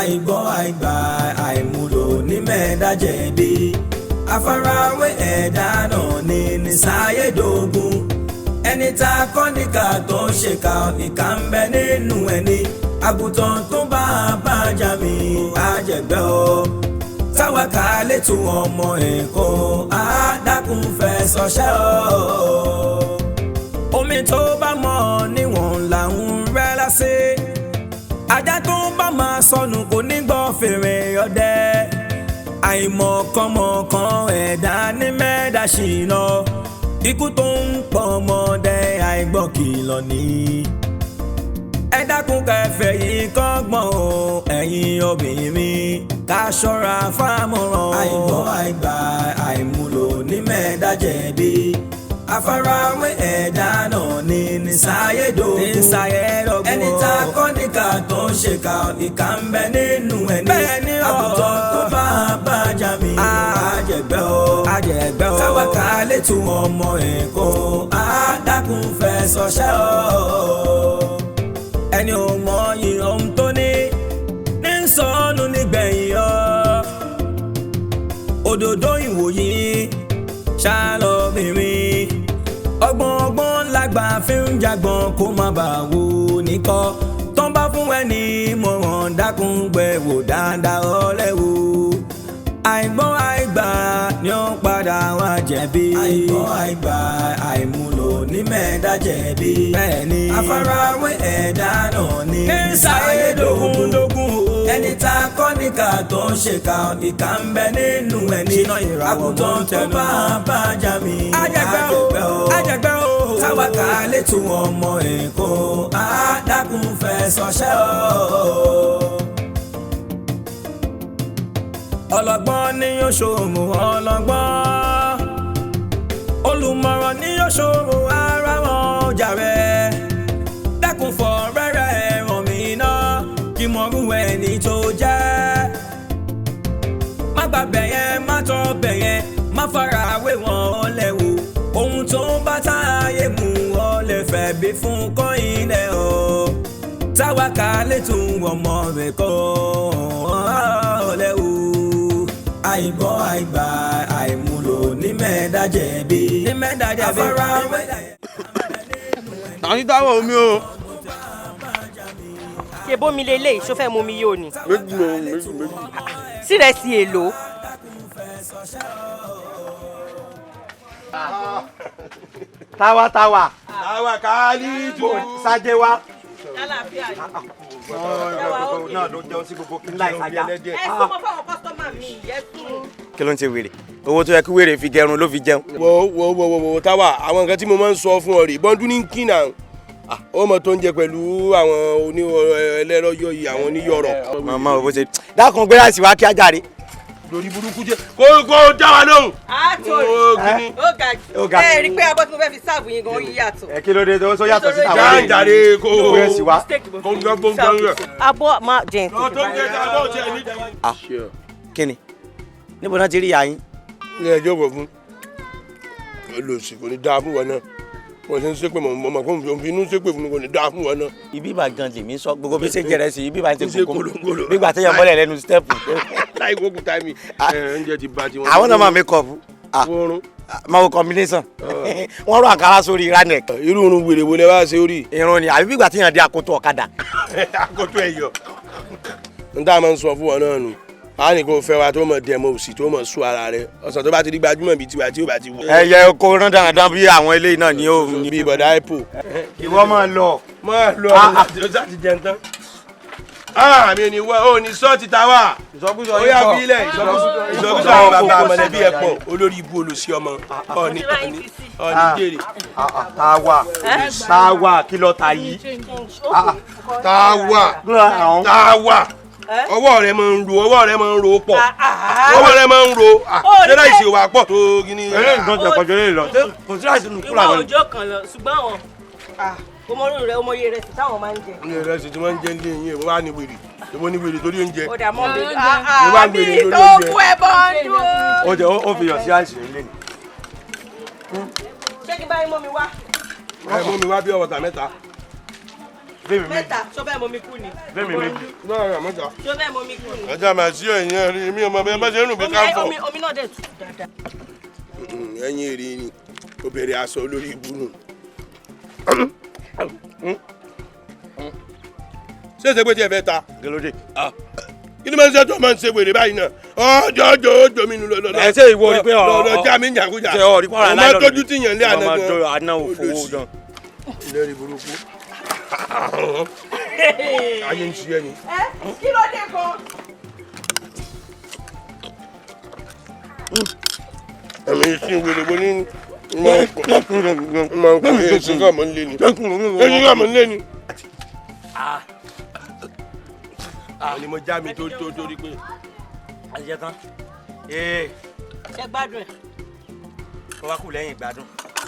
Àìgbọ́ àìgbà àìmúlò ní mẹ́ẹ̀dá jẹ̀bi. Àfarawé ẹ̀dá náà ní sáyédógún. Ẹni tá a kọ́ níkà tó ń ṣèkà, ìkà ń bẹ nínú ẹni. Àgùntàn tó bá bá jà mí àjẹgbẹ́ o. Táwa ká lè tún ọmọ ẹ̀kọ́ àádákùn fẹ́ sọṣẹ́ o. Omi tó bá mọ̀ níwọ̀n là ń rẹ́ lásì. Ajá tó bá máa sọnù kò ní gbọ́ fèrè ọdẹ. Àìmọ̀kànmọ̀kàn ẹ̀dá ní mẹ́ẹ̀dá ṣìnà. Ikú tó ń pọ̀ ọmọdé àìgbọ́ kìlọ̀ ni. Ẹ dákun kẹfẹ yìí kọ́gbọ́n o, ẹ̀yin obìnrin, ká ṣọ́ra fámọ̀ràn. Àìgbọ́ àìgbà àìmúlò ní mẹ́ẹ̀dá jẹ̀bi. Àfarawé ẹ̀dá náà ní sáyédógún. Ní sáyédógún. Ẹni tá a kọ́ níkà tó ń ṣèkà, ìkà ń bẹ nínú ẹni. Bẹ́ẹ̀ni o. Àgùntàn tó bá bá jà mí àjẹgbẹ́ o. Àjẹgbẹ́ o. Táwa ká lè tún ọmọ ẹ̀kọ́ àádákùn fẹ́ sọṣẹ́ o. Ẹni ò mọ yìí ohun tó ní sọnù nígbẹ̀yìn o. Òdòdó ìwòyí ṣàlọ́bìnrin, ọgbọ́n ọgbọ́n lágbà fi ń jagbọ́n kó má bàa wò níkọ́. Tó ń bá fún ẹni mọ̀ràn, dákun gbẹ̀wò dáadáa ọ̀lẹ́wò. Àìgbọ́n àìgbà ni ó padà wá jẹ̀bi. Àìgbọ́n àìgbà àìmúlò ní mẹ́ẹ̀dá jẹ̀bi. Bẹ́ẹ̀ni, àfarawé ẹ̀dá náà ní sáyédógún. Ẹni tá a kọ́ níkà tó ń ṣèkà, ìkà ń bẹ nínú ẹni. Àgùntàn tó bá bá jà mí àjẹgbẹ́ o. Àjẹgbẹ́ o. Táwa ká lè tún ọmọ ẹ̀kọ́ àádákùn fẹ́ sọṣẹ́ o. Ọlọ́gbọ́n ni yóò ṣòwò ọlọ́gbọ́n, olùmọ̀ràn ni yóò ṣòwò ara wọn jàre. Dákun fọ rẹ́rẹ́ ràn mí ná kí mọ̀rú ẹni tó jẹ́. Má gbà bẹ̀yẹn, má tọ́ bẹ̀yẹn, má fara wé wọn lẹ́wọ̀. Ohun tó bá táyé mú ọ lè fẹ́ bí fún kọ́yìn lẹ́ o. Táwa ká lè tún ọmọ rẹ̀ kọ́ lẹ́wọ̀. Àìgbọ́ àìgbà àìmúlò ní mẹ́ẹ̀dá jẹ̀bi. Ní mẹ́ẹ̀dá jẹ̀bi. Àfarawé. Tani táwọn omi o. Ṣe bómi lélẹ̀, ṣó fẹ́ mú mi yóò ni? Méjì mo méjì méjì. Sírẹsì èlò. Táwa táwa. Táwa kálí jù. Sájé wa. Lálàáfíà ni. Náà ló jẹun sí gbogbo kí n láì sájà. Ẹ súnmọ́ fáwọn kọ́sítọ́mà mi, ẹ sún. Kí ló ń ṣe wèrè? Owó tó yẹ kí wèrè fi gẹrun ló fi jẹun. Wo wo wo wo wo táwa, àwọn nǹkan tí mo máa ń sọ fún ọ rè bọ́ndún ní kí náà ó mọ tó ń jẹ pẹ̀lú àwọn oní ẹlẹ́rọ yọ yìí, àwọn oníyọ̀rọ̀. Màmá o bó ṣe dákun gbé láìsí wá kí á jàre. Lórí burúkú jẹ kó dá wa lóhùn. A tó rí. Ó ga jù. Ó ga jù. Ẹ rí i pé abọ́ tí mo fẹ́ fi sáàbù yín gan, ó yí yàtọ̀. Ẹ kí ló dé tó yàtọ̀ sí tàwọn jáǹjàre kó. Gbé sí wa. Gbóngbóng gbóngbóng rẹ. Abọ́ máa jẹ Lọ tó ń jẹ abọ́ tiẹ̀ ní. Kí ni? Níbo náà ti rí ìyá yín? Ilé ẹjọ́ bọ̀ fún olùsì kò ní dáa fún wọn náà. Wọ́n ṣe ń ṣépè mọ̀ mọ̀ kó n fi inú ṣépè fún mi, kò ní dáa fún wọn náà. Ibi ìbà gan lèmi sọ gbogbo bí ṣe jẹrẹ sí ibi ìbà ń ṣe Ń ṣe kólóńkóló. Bí ìgbà téèyàn mọ́lẹ̀ lẹ́nu stẹ́ẹ̀pù. Láì kó kúta mi oúnjẹ ti ba tiwọn. Àwọn náà máa make up. Wọ́n Máa wo combination. Wọ́n rọ àǹkárá sórí ranek. Irú irun wèrè wo lẹ wá ṣe orí. Irun ni àbí bí ìgbà téèyàn dé akoto ọ̀kadà. Akoto ẹ̀yọ. N tá a máa ń sọ fún wọn náà nù, a ní kó fẹ́ wa tó mọ̀ dẹ̀mọ̀ òsì tó mọ̀ sú ara rẹ̀ ọ̀sán tó bá ti di gbajúmọ̀ bíi tiwa tí ó bá ti wọ̀. Ẹyẹ oko rán dandan bí àwọn eléyìí náà ni ó. Bíi bọ̀dá Apple. Ìwọ máa lọ. Máa lọ ó sá ti jẹun tán. Àmì ni wọ́n ò ní sọ́ọ̀tì ta wà. Ìsọkúsọ Ó yà fi ilẹ̀ ìsọkúsọ àwọn bàbá mọ̀lẹ́bí ẹ̀ pọ̀ olórí ibú olùsí ọmọ ọ̀ní ọ̀ní ọ̀ní jèrè. Táwa táwa kí ló ta yìí? Táwa táwa, ọwọ́ rẹ máa ń ro, ọwọ́ rẹ máa ń ro pọ̀, ọwọ́ rẹ máa ń ro ṣé láìsí òwà pọ̀ tó gíní. Eré nǹkan tẹ̀ kọjú eré lọ. Kò sí àìsàn nùkú Ìwà làwọn. òjò kan lọ, ṣùgbọ́n àwọn ọmọ orí rẹ, ọmọ iye rẹ sì táwọn máa ń jẹ. Ní ìrẹsì tí wọ́n ń jẹ ní eyín, èwo wá ní wèrè, èwo ní wèrè torí oúnjẹ. Ó dà mọ́ mi. Ìwà Àbí gbèrè lórí tó oúnjẹ. kú ẹ bọ́ ń dúró. Ó jẹ ó fi yọ̀ sí àìsàn ilé ni. Ṣé kí n bá yín mọ́ mi wá? Ẹ mú mi wá bí ọ̀wọ̀ta mẹ́ta. Mẹ́ta, ṣó fẹ́ mọ mi kú ni? Fẹ́mi méjì. Náà mẹ́ta. Ṣó fẹ́ mọ mi kú ni? Ẹja màá sí ẹ̀yìn ẹ̀rí mi ò mọ bẹ́ẹ̀ bá ṣe ń rùn bí káfọ̀. Omi náà dẹ̀ tutù dáadáa. Ẹ̀yìn èrè ni ó bẹ̀rẹ̀ aṣọ olórí ibú nù. Ṣé ṣe pé tí ẹ fẹ́ ta? Gẹ́lódé. Kí ni máa ń ṣe tó máa ń ṣe wèrè báyìí náà? Ọjọ́ ọjọ́ ọjọ́ mi nù lọ́lọ́. Ẹ ṣé ìwọ rí pé ọ lọ́lọ́ já mi ń jàkújà. Ṣé ọ rí pé ọ̀rọ̀ Mo máa tójú tì yàn lé àná gan. Àná òfowó gan. Ìlérí burúkú. Ayé ń ṣe ẹni. Ẹ kí ló dé gan? Àmì ìsìn wèrè wo ní máa ń kọ́ èsì kọ́ mọ́ ń lé ni. Èsì kọ́ mọ́ ń lé ni. Àwọn ni mo já mi tó torí pé. Àṣìṣe tán. Ee. Ṣé gbádùn ẹ̀? Kó wá kù lẹ́yìn ìgbádùn.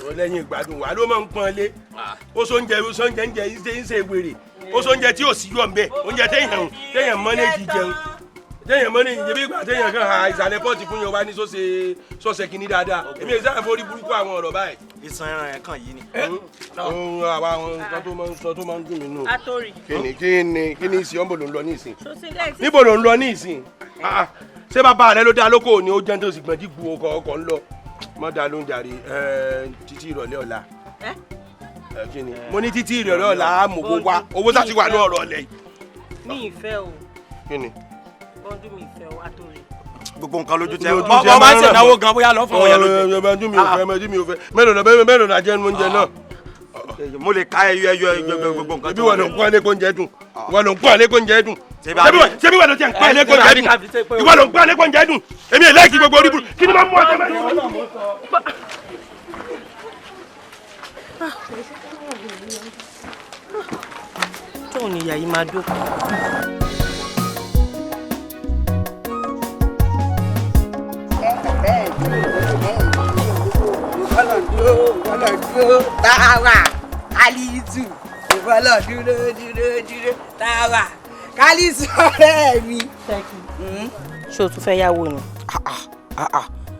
Ó lẹ́yìn ìgbádùn wà ló máa ń pọ́n lé. Ó sóúnjẹ ó sóúnjẹ ń jẹ ń ṣe wèrè. Ó sóúnjẹ tí ò sí yọ̀ ń bẹ̀. Oúnjẹ téèyàn mọ́nẹ́jì jẹun. Téèyàn mọ́nẹ́jì jẹ bí ìgbà téèyàn kan ha ìsàlẹ̀ pọ́ọ̀tì fún yẹn wá ní sọ́sẹ̀ kìíní dáadáa. Èmi ò sáà forí burúkú àwọn ọ̀rọ̀ báyìí. Ìsan ẹran yẹn kàn yìí ni. Ohun àwa àwọn nǹkan tó máa ń sọ tó máa ń dùn mí nù. Atori. Kí ni ìsìn ọ̀nbọ̀ ló ń lọ ní ìsìn? Níbo ló ń lọ ní ìsìn? Ṣé bàbá rẹ ló dá lóko ni ó jẹun tó sì gbọ̀n jí gbu ọkọ̀ ń lọ? Mọ́ da ló ń jàre títí ìrọ̀lẹ́ ọ̀la. Kí ni? Mo ní títí ìrọ̀lẹ́ ọ̀la á mú owó wá. Owó sá ti wà ní ọ̀rọ̀ ọ̀lẹ́ yìí. Mi ìfẹ́ o. Kí ni? Bọ́ndú mi ìfẹ́ o, Atori. Gbogbo nǹkan lójú tẹ. Bọ́ bá ń ṣènáwó gan bóyá lọ́ fún òun yẹn lójú. Ọmọdún mi ò fẹ́, ọmọdún mi ò fẹ́. Mélòó la jẹ́ oúnjẹ náà? Mo lè ka ẹyọ ẹyọ gbogbo nǹkan. Ibi wà ló ń kọ́ alẹ́ kó ń jẹ dùn. Wà ló ń kọ́ alẹ́ kó ń jẹ dùn. Ṣebí wà ló ti ń kọ́ alẹ́ kó ń jẹ dùn. Ìwà ló ń kọ́ alẹ́ kó ń jẹ dùn. Èmi ò láìkí gbogbo orí burú. Kí ni máa mú ọjọ́ mẹ́rin? Tóun ni ìyá yìí máa dókun. Táwa Kálísù ìfọlọ́ dúró dúró dúró táwa Kálísù ọ̀rẹ́ mi. Ṣé o tún fẹ́ yáwó ni?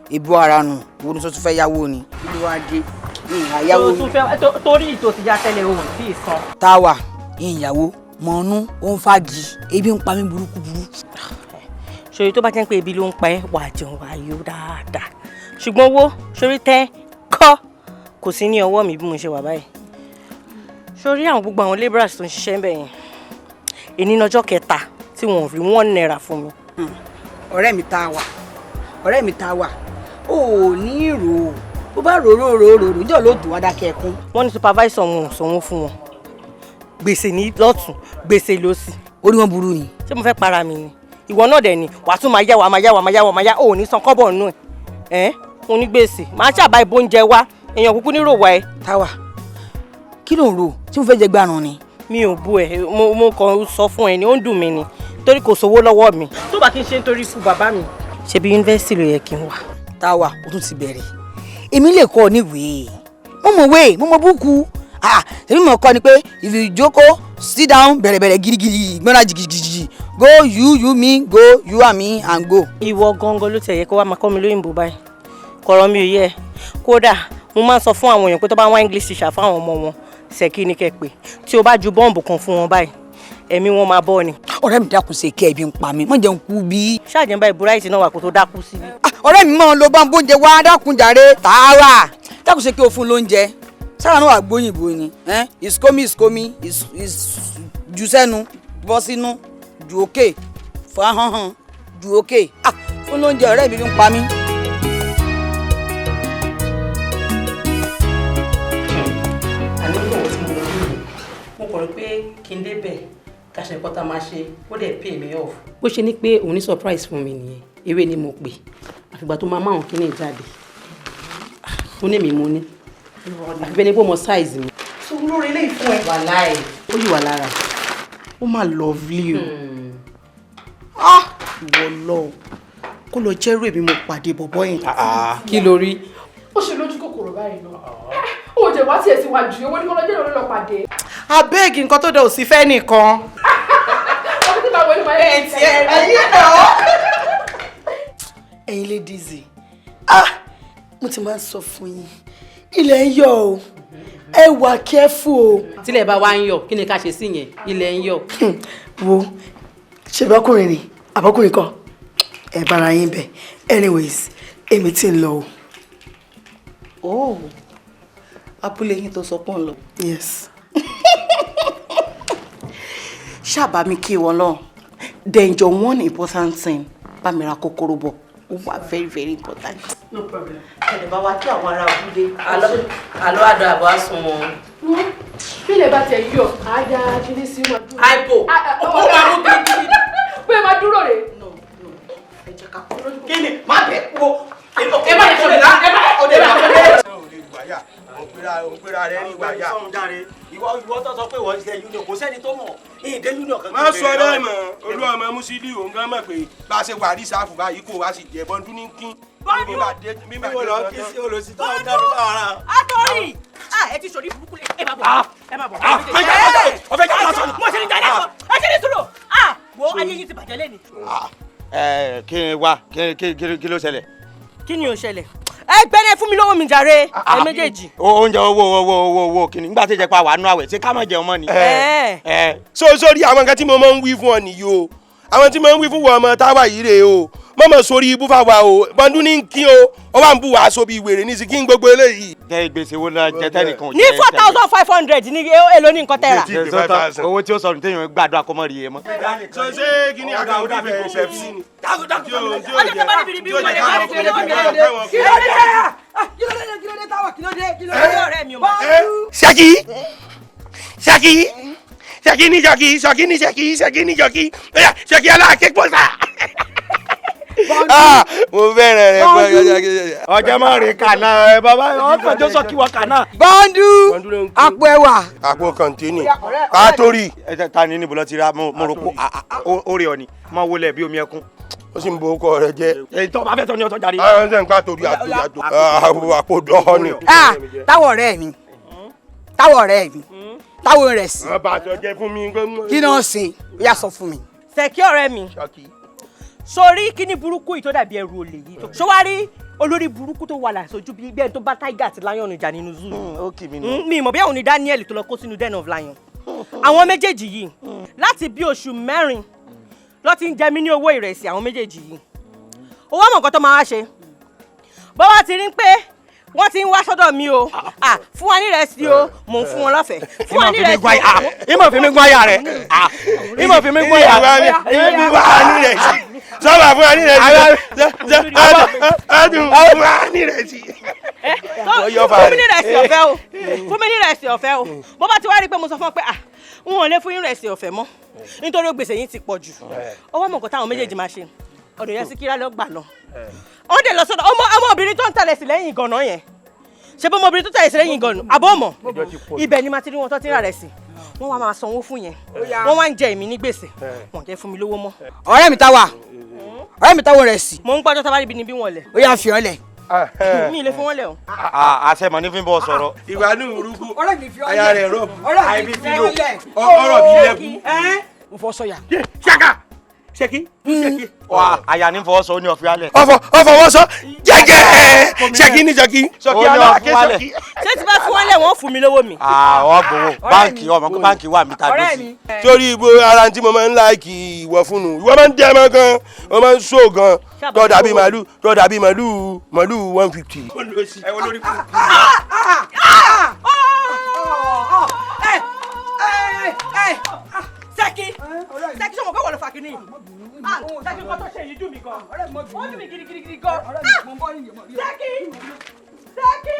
Ibo ara nù wo ni sọ tún fẹ́ yáwó ni? Kí ló wá dé? Ìyàwó O tún fẹ́ torí ìtò ti já tẹ́lẹ̀ o ò tí ì san. Táwa ìyàwó mọ̀ọ́nú ó ń fagi ebi ń pa mí burúkú burúkú. Ṣòrí tó bá jẹ́ pé ebi ló ń pa ẹ́ wà jẹun wà yó dáadáa. Ṣùgbọ́n owó ṣorí tẹ́ kọ́ kò sí ní ọwọ́ mi bí mo ṣe wà báyìí. Ṣorí àwọn gbogbo àwọn labourers tó ń ṣiṣẹ́ ń bẹ̀ yẹn. Èní lọ́jọ́ kẹta tí wọn ò rí ₦1 fún mi. Ọ̀rẹ́ mi Táwa, ọ̀rẹ́ mi Táwa, o ò ní rò ó. Bó bá rò rò rò rò rò jọ̀ ló tó wá dákẹ́ ẹkún. Wọ́n ní supervisor wọn ò sanwó fún wọn. Gbèsè ní lọ́tún, gbèsè lósì. Orí wọn burú ni. Ṣé mo fẹ́ para mi ni? Ìwọ náà dẹ̀ ni wàá tún máa yá wàá máa yá wàá máa yá wàá máa yá ò ní san kọ́bọ̀ nù ẹ̀. Ẹ́ mo ní gbèsè máa ṣàbá ibo oúnjẹ wá èèyàn kúkú nírò wá ẹ. Táwa kí ló ń rò tí mo fẹ́ jẹ gbàrún ni? Mi ò bú ẹ, mo kàn sọ fún ẹ ni ó ń dùn mí ni torí kò sówó lọ́wọ́ mi. Tó bá kí n ṣe nítorí ikú bàbá mi. Ṣebí yunifásitì ló yẹ kí n wà. Táwa o tún ti bẹ̀rẹ̀. Èmi lè kọ́ ọ níwèé. Mo mọ̀ wéè, mo mọ̀ búkú. Ṣebí mo kọ́ ni pé if you jókòó sit down bẹ̀rẹ̀bẹ̀rẹ̀ girigiri gbọ́nra jìgìjìgì go you you me go you and me and go. Ìwọ gangan ló tiẹ̀ yẹ kó wá máa kọ́ mi lóyìnbó báyìí. Kọ̀rọ̀ mi ò yẹ. Kódà mo máa ń sọ fún àwọn èèyàn pé tó bá wá English teacher fáwọn ọmọ wọn ṣèkí ni kẹ́ pé tí o bá ju bọ́ǹbù kan fún wọn báyìí ẹ̀mí wọn máa bọ́ ni. Ọ̀rẹ́ mi dákun ṣe kẹ́ ebi ń pa mi, má jẹun kú bí. Ṣáàjẹ́ ń bá ìbúráìtì náà wà kó tó dákú síbi. Ọ̀rẹ́ mi máa ń lo báńbó oúnjẹ wá dákun jàre tààrà. Dákun ṣe kí o fún lóúnjẹ. Sára náà wà gbóyìnbó ni. Ìsíkómi ìsíkómi jù sẹ́nu bọ́ sínú jù òkè fà hàn hàn jù òkè. Fún lóúnjẹ ọ̀rẹ́ mi ló ń pa mí. Mo kàn rí pé kí n débẹ̀ kàṣẹ nǹkan tá a máa ṣe ó dẹ̀ pay me off. Bó ṣe ní pé òun ní surprise fún mi nìyẹn, eré ni mo pè àfìgbà tó máa máwọn kíní jáde ó ní mi mo ní àfi bẹ́ẹ̀ ni pé mo size mi. So lórí ilé ìfún ẹ. Wàláì ó yìí wà lára. Ó mà lovely o. Ìwọ lọ kó lọ jẹ́rú èmi mo pàdé bọ̀bọ́ yẹn. Kí ló rí? Ó ṣe lójú kòkòrò báyìí náà. Ó jẹ wá tiẹ̀ síwájú owó ní kọ́lọ́jẹ́ lórí lọ pàdé. Abeg nǹkan tó dẹ ò sí fẹ́ nìkan. Ọdún tí màá wọlé máa yẹ Ẹ ti ẹ rí náà. Ẹ̀yin ladies, ah mo ti máa ń sọ fún yín, ilẹ̀ ń yọ̀ o. Ẹ wà careful o. Tílẹ̀ bá wá ń yọ̀, kí ni ká ṣe sí yẹn? Ilẹ̀ ń yọ̀. Wo, ṣe bọ́kùnrin ni àbọ́kùnrin kọ́, ẹ bára yín bẹ̀. Anyways, èmi tí ń lọ o. Oh, abúlé yín tó sọ pọ̀ ń lọ. Yes. Ṣáàbà mi kí wọn lọ. Then your one important thing, bá mi ra kókóró bọ̀. Ó wà very very important. No problem. Ẹnì bá wa kí àwọn ará abúlé. Àlọ́ àdó àbọ̀ á sun wọn. Bí ilẹ̀ bá tẹ̀ yọ, àá kíní sí wọn dúró. Hypo. Ó máa mú gidigidi. Pé máa dúró rè. Kí ni má bẹ̀ wo. Ẹ má yẹ kó lè rà, ẹ má ọdẹ ẹ má rà. Ìwàyà òǹpẹ̀rà rẹ̀ ní ìwàyà. Ìwọ ìwọ tó sọ pé wọ́n ṣe union, kò sẹ́ni tó mọ̀ ìdè union kankan. Má sọ bẹ́ẹ̀ mọ́, olú ọmọ Musili òun gan mọ̀ pé bá a ṣe wà ní sáfù báyìí kò wá sí jẹ bọ́ndún ní kín. Bọ́ndún! Bí wọ́n lọ kí sí olùsí tó ń dánú bá ara. Àtọ̀rì! Ẹ ti sọ̀rí burúkú lé. Ẹ má bọ̀. Ẹ má bọ̀. Ọfẹ jà lásán. Mo ṣe ní jà lásán. Ẹ ṣe ní sùúrù. Wo, ayé yín ti bàjẹ́ lẹ́ni. Ẹ kí ni wá, kí ló ṣẹlẹ̀? Kí ni ó ṣẹlẹ̀? Ẹ gbẹ́rẹ́ fún mi lọ́wọ́ mi jàre, ẹ méjèèjì. Oúnjẹ, owó owó owó owó kìíní nígbà tí ìjẹpa wà nú àwẹ̀, ṣé ká má jẹun mọ́ ni? So sórí àwọn nǹkan tí mo máa ń wí fún ọ nìyí o, àwọn tí mo ń wí fún wọn ọmọ táwa yìí rèé o, mọ́mọ́ sórí ibú fáwa o, bọ́ndún ní kí o, ó wà ń bù wàá so bí wèrè ní sí kí n gbogbo eléyìí. Jẹ gbèsè wo la jẹ tẹnìkan ò jẹ? Ní 4,500 ní èlò ní nǹkan tẹ́ rà. Owó tí ó sọnù téèyàn gbàdúrà kó mọ̀ rí e mọ́. So ṣé kí ni àkàwé fífẹ́ Pepsi ni? Ọjọ́ tó bá níbi níbi wọlé ká fún mi lọ́wọ́ mi. Kí ló dé? Kí ló dé? Kí ló dé táwa? Kí ló dé? Kí ló dé? Ọ̀rẹ́ mi ò mọ̀. Ṣẹ́kì Ṣẹ́kì Ṣẹ́kì ní Ṣẹ́kì Ṣẹ́kì ní Ṣẹ́kì Ṣẹ́kì ní Ṣẹ́kì Ṣẹ́kì aláàké pọ̀sà. Mo fẹ́ràn rẹ̀ pọ̀. Ọjọ́ mọ̀ rí kànáà ẹ bàbá ọkàn tó sọ kí wọ́n kànáà. Bọ́ndú, àpò ẹwà. Àpò kọ̀ǹtínì kátórí. Ẹ ta ni níbo lọ ti ra? Mo rò pé ó rí ọ ni mo wọlé bí omi ẹkún. Ó sì ń bo ọkọ rẹ jẹ. Èyí tó bá fẹ́ tọ́ ni ọtọ́ jáde. Àwọn ṣe ń ká torí àpò dọ́ọ̀ ni. Táwọ̀ ọ̀rẹ́ mi, táwọ̀ ọ̀rẹ́ mi, táwọ̀ rẹ̀ sí. Wọ́n bá aṣọ jẹ fún mi. Kí náà ṣe? Ó yá, sọ fún mi. Ṣèkí ọ̀rẹ́ mi, sórí kíní burúkú yìí tó dàbí ẹrù olè yìí, ṣó wá rí olórí burúkú tó wà láṣojú bí ẹni tó bá tiger àti lion jà nínú zoo? Ó kì mí nù. Mi mọ̀ bí àwọn ní Daniel tó lọ kó sínú den of lion. Àwọn méjèèjì yìí, láti bí oṣù 4 ló ti ń jẹ mí ní owó ìrẹsì. Àwọn méjèèjì yìí, owó àmọ̀ nǹkan tó máa wá ṣe bọ́wọ́ ti rí pé wọ́n ti ń wá sọ́dọ̀ mi o, fún wa ní ìrẹsì o, mò ń fún wọn lọ́fẹ̀ẹ́, fún wa ní ìrẹsì o. Ìmọ̀ fi mi gún aya rẹ̀, ìmọ̀ fi mi gún aya rẹ̀. Ìmọ̀ fún wa ní ìrẹsì, sọ́ba fún wa ní ìrẹsì, adùn fún wa ní ìrẹsì. Fún mi ní ìrẹsì ọ̀fẹ́ o, fún mi ní ìrẹsì ọ̀fẹ́ o. Bó bá ti wá rí i pé mo sọ fún ọ pé n ò lè fún ìrẹsì ọ̀fẹ́ mọ́ nítorí gbèsè yín ti pọ̀ jù, owó mọ̀ nǹkan táwọn méjèèjì máa ṣe. Ọ̀dọ̀ yẹn sí kíra ló gbà lọ, wọ́n dẹ̀ lọ sọ́dọ̀ ọmọbìnrin tó ń tẹ̀lé sí lẹ́yìn ìgànnà yẹn. Ṣe bó ọmọbìnrin tó tẹ̀lé sí lẹ́yìn ìgànnà àbọ̀ ọmọ ibẹ̀ ni màá ti rí wọn tó ti rà rẹ̀ sí. Wọ́n wá máa sanwó fún yẹn, wọ́n wá ń jẹ èmi ní gbèsè, wọ́n jẹ́ fún mi lówó mọ́. Ọ̀rẹ́ mi táwa, ọ̀rẹ́ mi táwa rẹ̀ sí. Mo ń gbọ́dọ̀ tábàrí bí ni bí wọ́n lẹ̀. Ó yá, fi ọ́ lẹ̀. Mi ì lè fún wọn lẹ̀ o. Àṣẹ mọ̀ ní fi ń bọ̀ sọ̀rọ̀. Ìwà ní burúkú, Ọ̀rẹ́ mi fi ọ́ lẹ̀. Aya rẹ̀ rọ̀ Ọ̀rẹ́ mi fi ọ́ lẹ̀. Ọ̀rọ̀ bí lẹ́kú. Mo fọ sọ̀yà. Ṣaka Ṣeki Ṣeki. Wà àyà ní fọwọ́ sọ, ó ní ọ̀fi alẹ̀. Ọfọ ọfọ wọ́n sọ jẹjẹ Ṣeki ní Ṣeki Ṣeki aláàké Ṣeki. Ṣé tí bá fún wọn lẹ̀, wọ́n fún mi lówó mi? Ọ gbowó báǹkì, ọmọ pé báǹkì wà mí ta dé sí. Torí ibo ara tí mo máa ń láìkì ìwọ fún nu, ìwọ máa ń dẹ́ mọ́ gan, wọ́n máa ń sọ gan, tó dàbí màálù, tó dàbí màálù, màálù 150. Ẹ wo lórí kú. Ṣeki Ṣeki, sọmọ pé wọ́n lọ fà kínní? Ṣeki, nǹkan tó ṣe yìí dùn mí gan, ó dùn mí gidigidi gan. Ṣeki Ṣeki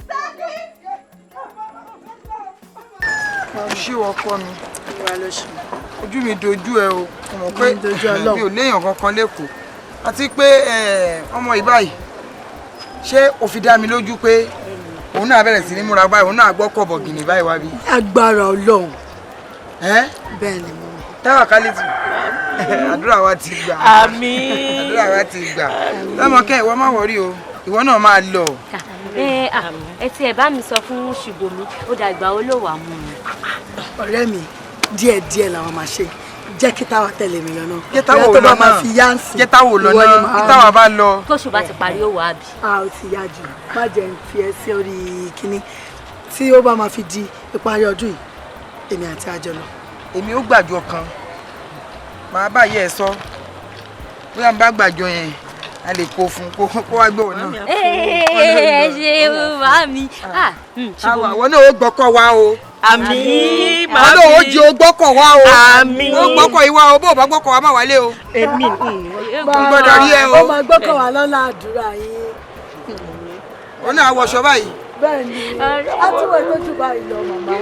Ṣeki. Ṣé ọkọ mi, ojú mi dojú ẹ o, mo mọ̀ pé mi ò léèyàn kankan lẹ́kọ̀ọ́, àti pé ọmọ yìí báyìí, ṣé o fi dá mi lójú pé òun náà bẹ̀rẹ̀ sí ní múra báyìí, òun náà gbọ́ kọ̀bọ̀ gìnì báyìí wá bí? Agbára Ọlọ́run. Bẹ́ẹ̀ ni mo. Táwa kálítù, àdúrà wa ti gbà. Àmín. Àdúrà wa ti gbà. Lọ́mọkẹ́, ìwọ má wọrí o, ìwọ náà máa lọ. Ẹ tí ẹ bá mi sọ fún Ṣùbọ́mi, ó dàgbà, ó lò wá mú mi. Ọ̀rẹ́ mi, díẹ̀díẹ̀ làwọn máa ṣe. Jẹ́ kí táwa tẹ̀lé mi lọ́nà. Jẹ́ táwa ò tó lọ bá máa náà. fi yá ń sìn. Jẹ́ táwa ò lọ Ìwọ ni náà. màá Kí táwa bá lọ. Tóṣù bá ti parí, ó wà á bì. A ò ti yá jù, má jẹ́ ń fi ẹ sí orí kínní. Tí ó bá máa fi di ìparí ọdún yìí, èmi àti àjọ lọ. Èmi ó gbàjọ kan, màá bá yẹ ẹ sọ, bóyá n bá gbàjọ yẹn a lè kó fún kó wá gbé òun náà. Ẹ ṣe màmí. Àwọn àwọn náà ó gbọ́kọ̀ wá o. Àmín. Àwọn náà ó jí o gbọ́kọ̀ wá o. Àmín. Ó gbọ́kọ̀ ìwá o, bó o bá gbọ́kọ̀ wá má wálé o. Èmi Mo gbọ́dọ̀ rí ẹ o. Ó máa gbọ́kọ̀ wá lọ́la àdúrà yín. Ó náà wọṣọ báyìí. Bẹ́ẹ̀ni, á tún wọ ìtọ́jú báyìí lọ màmá.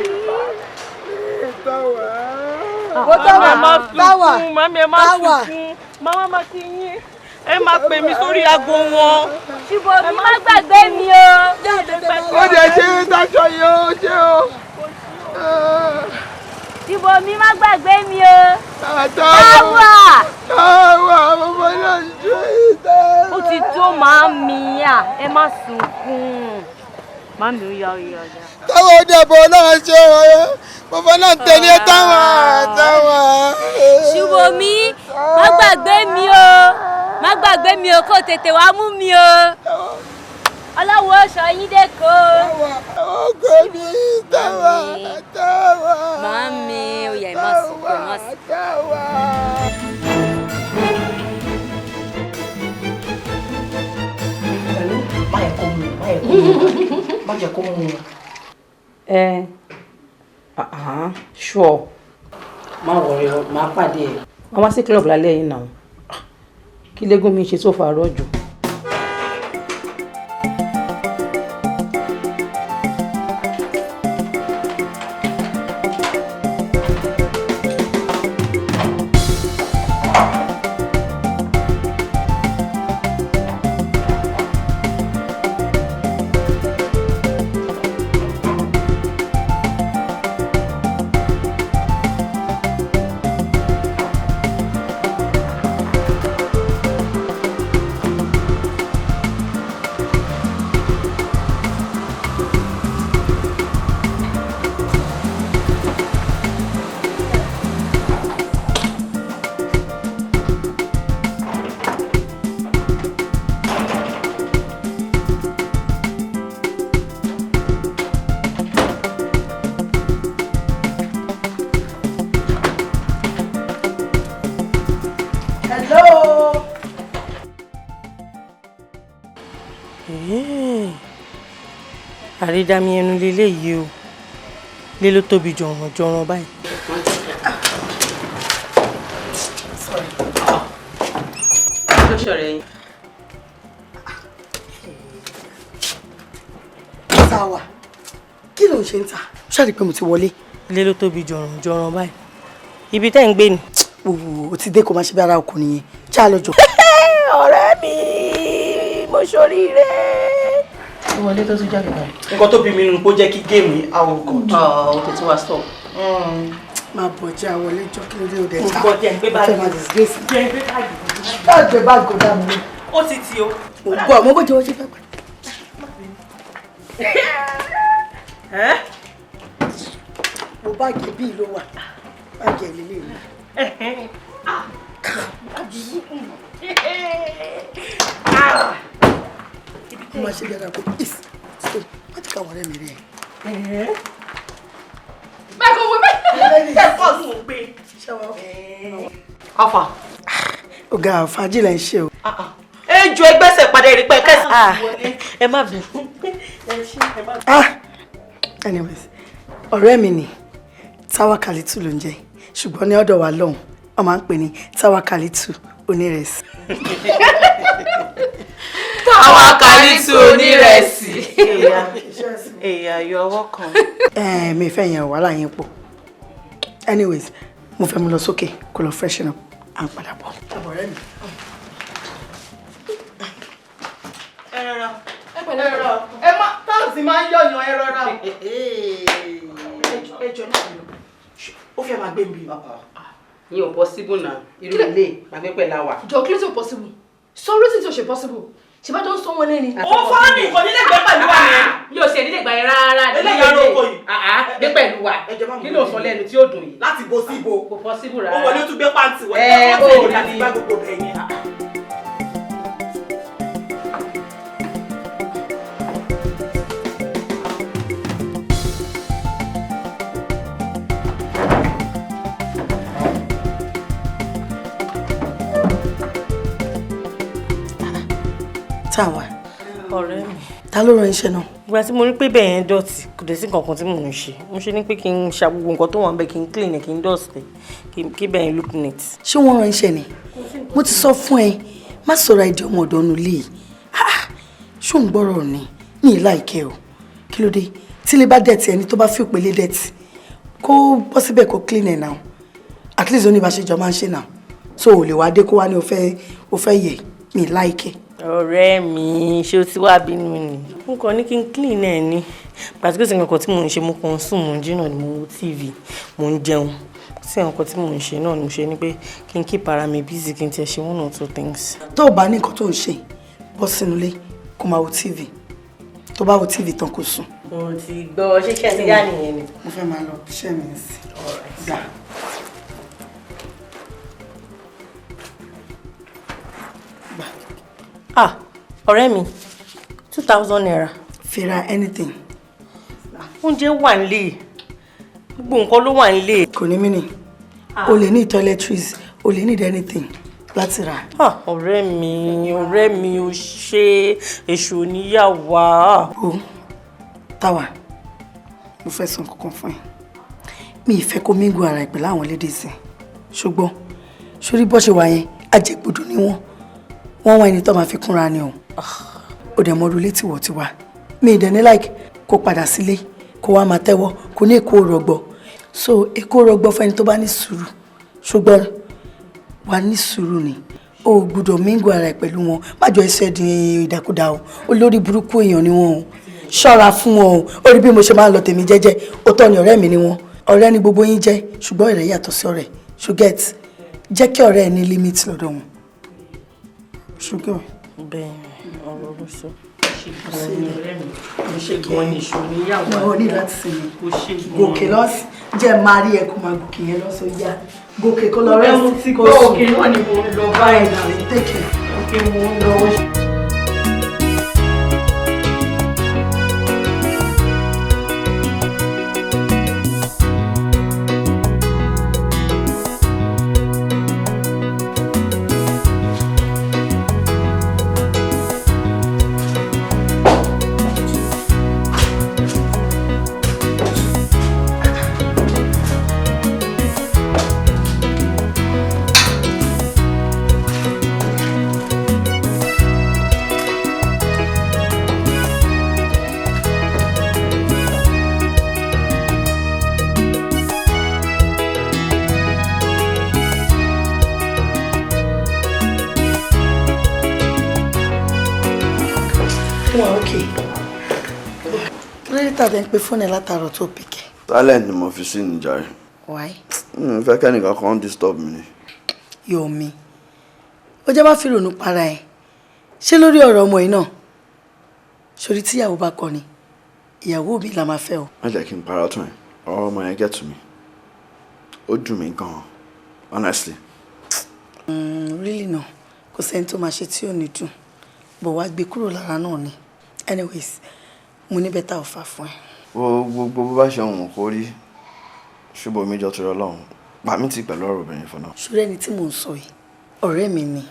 Ó táwà táwà táwà. Màmá máa kí yín. Ẹ máa pè mí sórí aago wọn. Ṣùbọ́mi má gbàgbé mi o. Ó jẹ́ ṣe é dájọ́ yìí ó ṣe o. Ṣùbọ́mi má gbàgbé mi o. Táwà. Táwà ọmọ náà ṣe é táwà. Ó ti tó màmí à, ẹ má sunkún. Màmí ó yá ó yá ó yá. Táwa ó dẹ̀bọ̀ náà ṣe ọ̀rọ̀ bàbá náà tẹ̀lé táwa táwa. Ṣùbọ́mi má gbàgbé mi o. Má gbàgbé mi o, kó tètè wá mú mi o. Ọlọ́run ó ṣọ́ yín dẹ́kọ̀. Ọkọ mi táwa táwa. Màmí ó yá ẹ má sunkún, ẹ má sunkún. Táwa. Má yẹ kó mú má yẹ kó mú má jẹ́ kó mú. Ẹ sure, má wọrí o, má pàdé ẹ. Wọ́n wá sí club lálẹ́ yìí náà. Kí légún mi ṣe tó fàárọ̀ jù. Hello. Àrídàmí ẹnu leléyìí o, lé ló tóbi jọ̀ràn jọ̀ràn báyìí. Kí ló ṣọ̀rẹ́ yín? Táwa, kí ló ń ṣe ń ta? Ṣáà rí pé mo ti wọlé. Lé ló tóbi jọ̀ràn jọ̀ràn báyìí. Ibi tẹ́ ń gbé ni. O ti dé kó máa ṣe bí ara ọkùnrin yẹn. Já lọ jọ. Ọ̀rẹ́ mi, mo ṣoríire. Ó wọlé tó tún jáde báyìí. Nǹkan tó bí mi nínú kó jẹ́ kí géèmù yìí àwọn god. Ó tètè wá stop. Máa bọ̀ jẹ́ àwọlé jọ kí ló dé òde ta. Nǹkan jẹ́ ń gbé báàgì. Ó fẹ́ máa disgrace. Jẹ́ ń gbé báàgì. Báàgì gbé báàgì kò dá mi. Ó ti ti o. Mo gbọ́, mo bó jẹ́ wọ́n ṣe fẹ́ pẹ́. Mo báàgì bíi ló wà. Báàgì ẹ̀ lélẹ̀ mi. Mo máa ṣe bí ara kò is. Má ti káwọn ọ̀rẹ́ mi rí ẹ. Bẹ́ẹ̀ kò wọ bẹ́ẹ̀. Alfa. Ọ̀gá fàájì là ń ṣe o. Ẹ ju ẹgbẹ́sẹ̀ padà rí pé kẹ́sì. Ẹ má bínú. Anyways, ọ̀rẹ́ mi ni Táwákálítù ló ń jẹ́, ṣùgbọ́n ní ọ̀dọ̀ wa lọ́hùn, wọ́n máa ń pè ní Táwákálítù onírẹsì. Táwákálítù onírẹsì. Èyà yọ ọwọ́ kan. Mi fẹ́ yẹn wàhálà yẹn pọ̀. Anyways, mo fẹ́ mu lọ sókè kó lọ freshen up, à ń padà bọ̀. Ọ̀rẹ́ mi. Ẹ rọra. Ẹ pẹ̀lẹ́ rọra. Ẹ má táǹsì máa ń yọ̀yàn ẹ rọra. Ẹ jọ náà lọ. Ó fẹ́ máa gbé mi. Ìyẹn ò possible náà. Irú ilé máa gbé pẹ̀lú àwa. Jọ kí ló tí ò possible? Sọ reason tí ò ṣe possible. Ṣé bá jọ ń sọ wọn lẹ́ni? Ó fọ́ ní nǹkan nílé gbé pẹ̀lú wa yẹn. Mi ò ṣe nílé gbà yẹn rárá. Eléyàá ló kọ yìí. Gbé pẹ̀lú wa. Kí ló sọ lẹ́nu tí ó dùn yìí? Láti bo sí ibo. Kò possible rárá. Ó wọlé ó tún gbé pàǹtí wọlé. Ẹ ó ó rí láti gbá gbogbo bẹ̀ yẹn. Táwa. Ọ̀rẹ́ mi. Ta ló rán iṣẹ́ náà? Ìgbà tí mo rí pé bẹ́ẹ̀ yẹn dọ̀tí, kò dẹ̀ sí nǹkan kan tí mò ń ṣe. Mo ṣe ní pé kí n ṣa gbogbo nǹkan tó wà níbẹ̀, kí n clean ẹ̀, kí n dust ẹ̀, kí bẹ́ẹ̀ yẹn look neat. Ṣé wọ́n rán iṣẹ́ ni? Mo ti sọ fún ẹ, má sọ̀rọ̀ àìdí ọmọ ọ̀dọ́ nulẹ̀ yìí. Ṣó ń gbọ́rọ̀ ni? Mi ì láìkẹ́ o. Kí ló dé? Tí ilé bá dẹ̀tì, ẹni tó bá fi òpèlé dẹ̀tì, kó bọ́ síbẹ̀ kó clean ẹ̀ now. At least oníbàṣejọ máa ń ṣe now. So ò lè wá dé kó wá ní o fẹ́ yẹ. Mi ì láìkẹ́. Ọ̀rẹ́ mi, ṣé o ti wá bínú ni? N kàn ní kí n clean ẹ̀ ni. Pàtó kí nǹkan tí mò ń ṣe, mo kàn ń sùn, mò ń jí náà ni, mo ń wo TV, mò ń jẹun. Kò sí nǹkan tí mò ń ṣe náà ni mo ṣe ní pé kí n keep ara mi busy, kí n tiẹ̀ ṣe one or two things. Tó o bá ní nǹkan tó ń ṣe, bọ́ sínú ilé kó máa wo TV. Tó bá wo TV tán, kó sùn. Mo ti gbọ́. Ṣé kí ẹ ti yá nìyẹn ni? Mo fẹ́ máa lọ iṣẹ́ mi sí. Gbà. Ah, ọ̀rẹ́ mi, ₦2,000. Fi ra anything. Oúnjẹ wà nílé, gbogbo nǹkan ló wà nílé. Kò ní mí nì. O lè ní toiletries, o lè need anything láti rà. Ah, ọ̀rẹ́ mi, ọ̀rẹ́ mi, o ṣe, èṣù oníyàwó. O Táwa, mo fẹ́ sọ nǹkan kan fún ẹ. Mi ì fẹ́ kó mingle ara ẹ pẹ̀lú àwọn ladies ẹ̀, ṣùgbọ́n sórí bó ṣe wà yẹn, ajẹgbodò ni wọ́n. Wọ́n wá ẹni tó máa fi kúnra ni o. Ó dẹ̀ mọ ọdún létí wọ̀ ti wá. Mi ì dẹ̀ ní like kó padà sílé kó wá máa tẹ́wọ́ kó ní èkó rọgbọ. So èkó rọgbọ fẹ́ni tó bá ní sùúrù, ṣùgbọ́n wà ní sùúrù ni. O ò gbọ́dọ̀ mingle ara ẹ pẹ̀lú wọn. Má jọ ẹsẹ̀ di ìdàkudà o. Olórí burúkú èèyàn ni wọn o. Ṣọ́ra fún wọn o. Ó rí bí mo ṣe máa ń lọ tèmi jẹ́jẹ́. Òótọ́ ni, ọ̀rẹ́ mi ni wọ́n, ọ̀rẹ́ ni gbogbo yín jẹ́, ṣùgbọ́n ọ̀rẹ́ yàtọ̀ sí ọ̀rẹ́. Ṣùgẹ́t, jẹ́ kí ọ̀rẹ́ ẹ ní limit lọ́dọ̀ wọn, ṣùgbọ́n. Bẹ́ẹ̀, ọ̀rọ̀ ló sọ. Ṣe gan ni èṣù oníyàwó. O ní láti sinmi. O ṣe gan. Gòkè lọ́sì jẹ́ máa rí ẹ kó máa gòkè yẹn lọ́sọ̀ yá. Gòkè kó lọ rest. Mo ti kó gbọ́. sùn. Òkè náà ni mo ń lọ báyìí. Bye, take care. Òkè mo ń lọ. Wà ókè. Kí ló dé tàbí ń pe fóònù ẹ látàárọ̀ tó pick? Silent ni mo fi sí ní jàre. Why? Mi ò fẹ́ kẹ́nìkan kan disturb mi ni. Yomi, ó jẹ́ má fi rònú para ẹ̀. Ṣé lórí ọ̀rọ̀ ọmọ yìí náà? Sórí tíyàwó bá kọ ni, ìyàwó mi la máa fẹ́ o. Má jẹ́ kí n parọ́ tán ẹ̀. Ọ̀rọ̀ ọmọ yẹn get to me. Ó dùn mí gan-an, honestly. Really no, kò sẹ́ni tó máa ṣe tí ò ní dùn, bọ̀ wá gbé kúrò lára náà ni. Anyways, mo ní better offer fún ẹ. Gbogbo bó bá ṣe òun kó rí, ṣùgbọ́n mi jọ torí Ọlọ́run. Pa mí tì pẹ̀lú ọ̀rọ̀ obìnrin for now. Ṣúrẹ́ ẹni tí mò ń sọ yìí, ọ̀rẹ́ mi ni.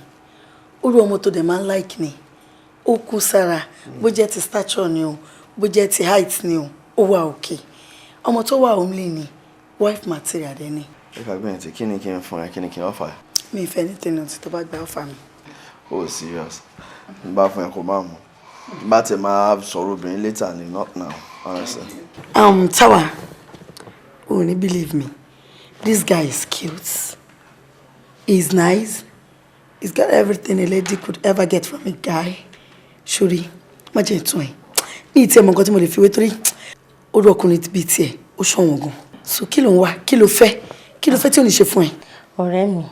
Orú ọmọ tó dẹ̀ máa ń like ni. Ó kú sára, bó jẹ́ ti stature ni o, bó jẹ́ ti height ni o, ó wà òkè. Ọmọ tó wà homely ni, wife material dẹ̀ ni. Ẹ fà gbìyànjú, kí ni kí n fún ẹ, kí ni kí n offer ẹ? Mi ì fẹ́ ní tẹ̀lé ọtí tó bá gba offer mi. Oh, serious? N bá fún ẹ, kó má mú. N bá tẹ máa sọ̀rọ̀ obìnrin later ni, not now, honestly. Tawa, oh, ní believe me, this guy is cute. He's nice. He's got everything a lady could ever get from a guy. Ṣorí, má jẹ́ ìtún ẹ̀. Ní ìtí ẹ̀ mọ̀ nǹkan tí mo lè fi wé, torí orú ọkùnrin bíi tiẹ̀, ó ṣọ̀wọ́n gan. So kí ló ń wá? Kí ló fẹ́? Kí ló fẹ́ tí ò ní ṣe fún ẹ? Ọ̀rẹ́ mi,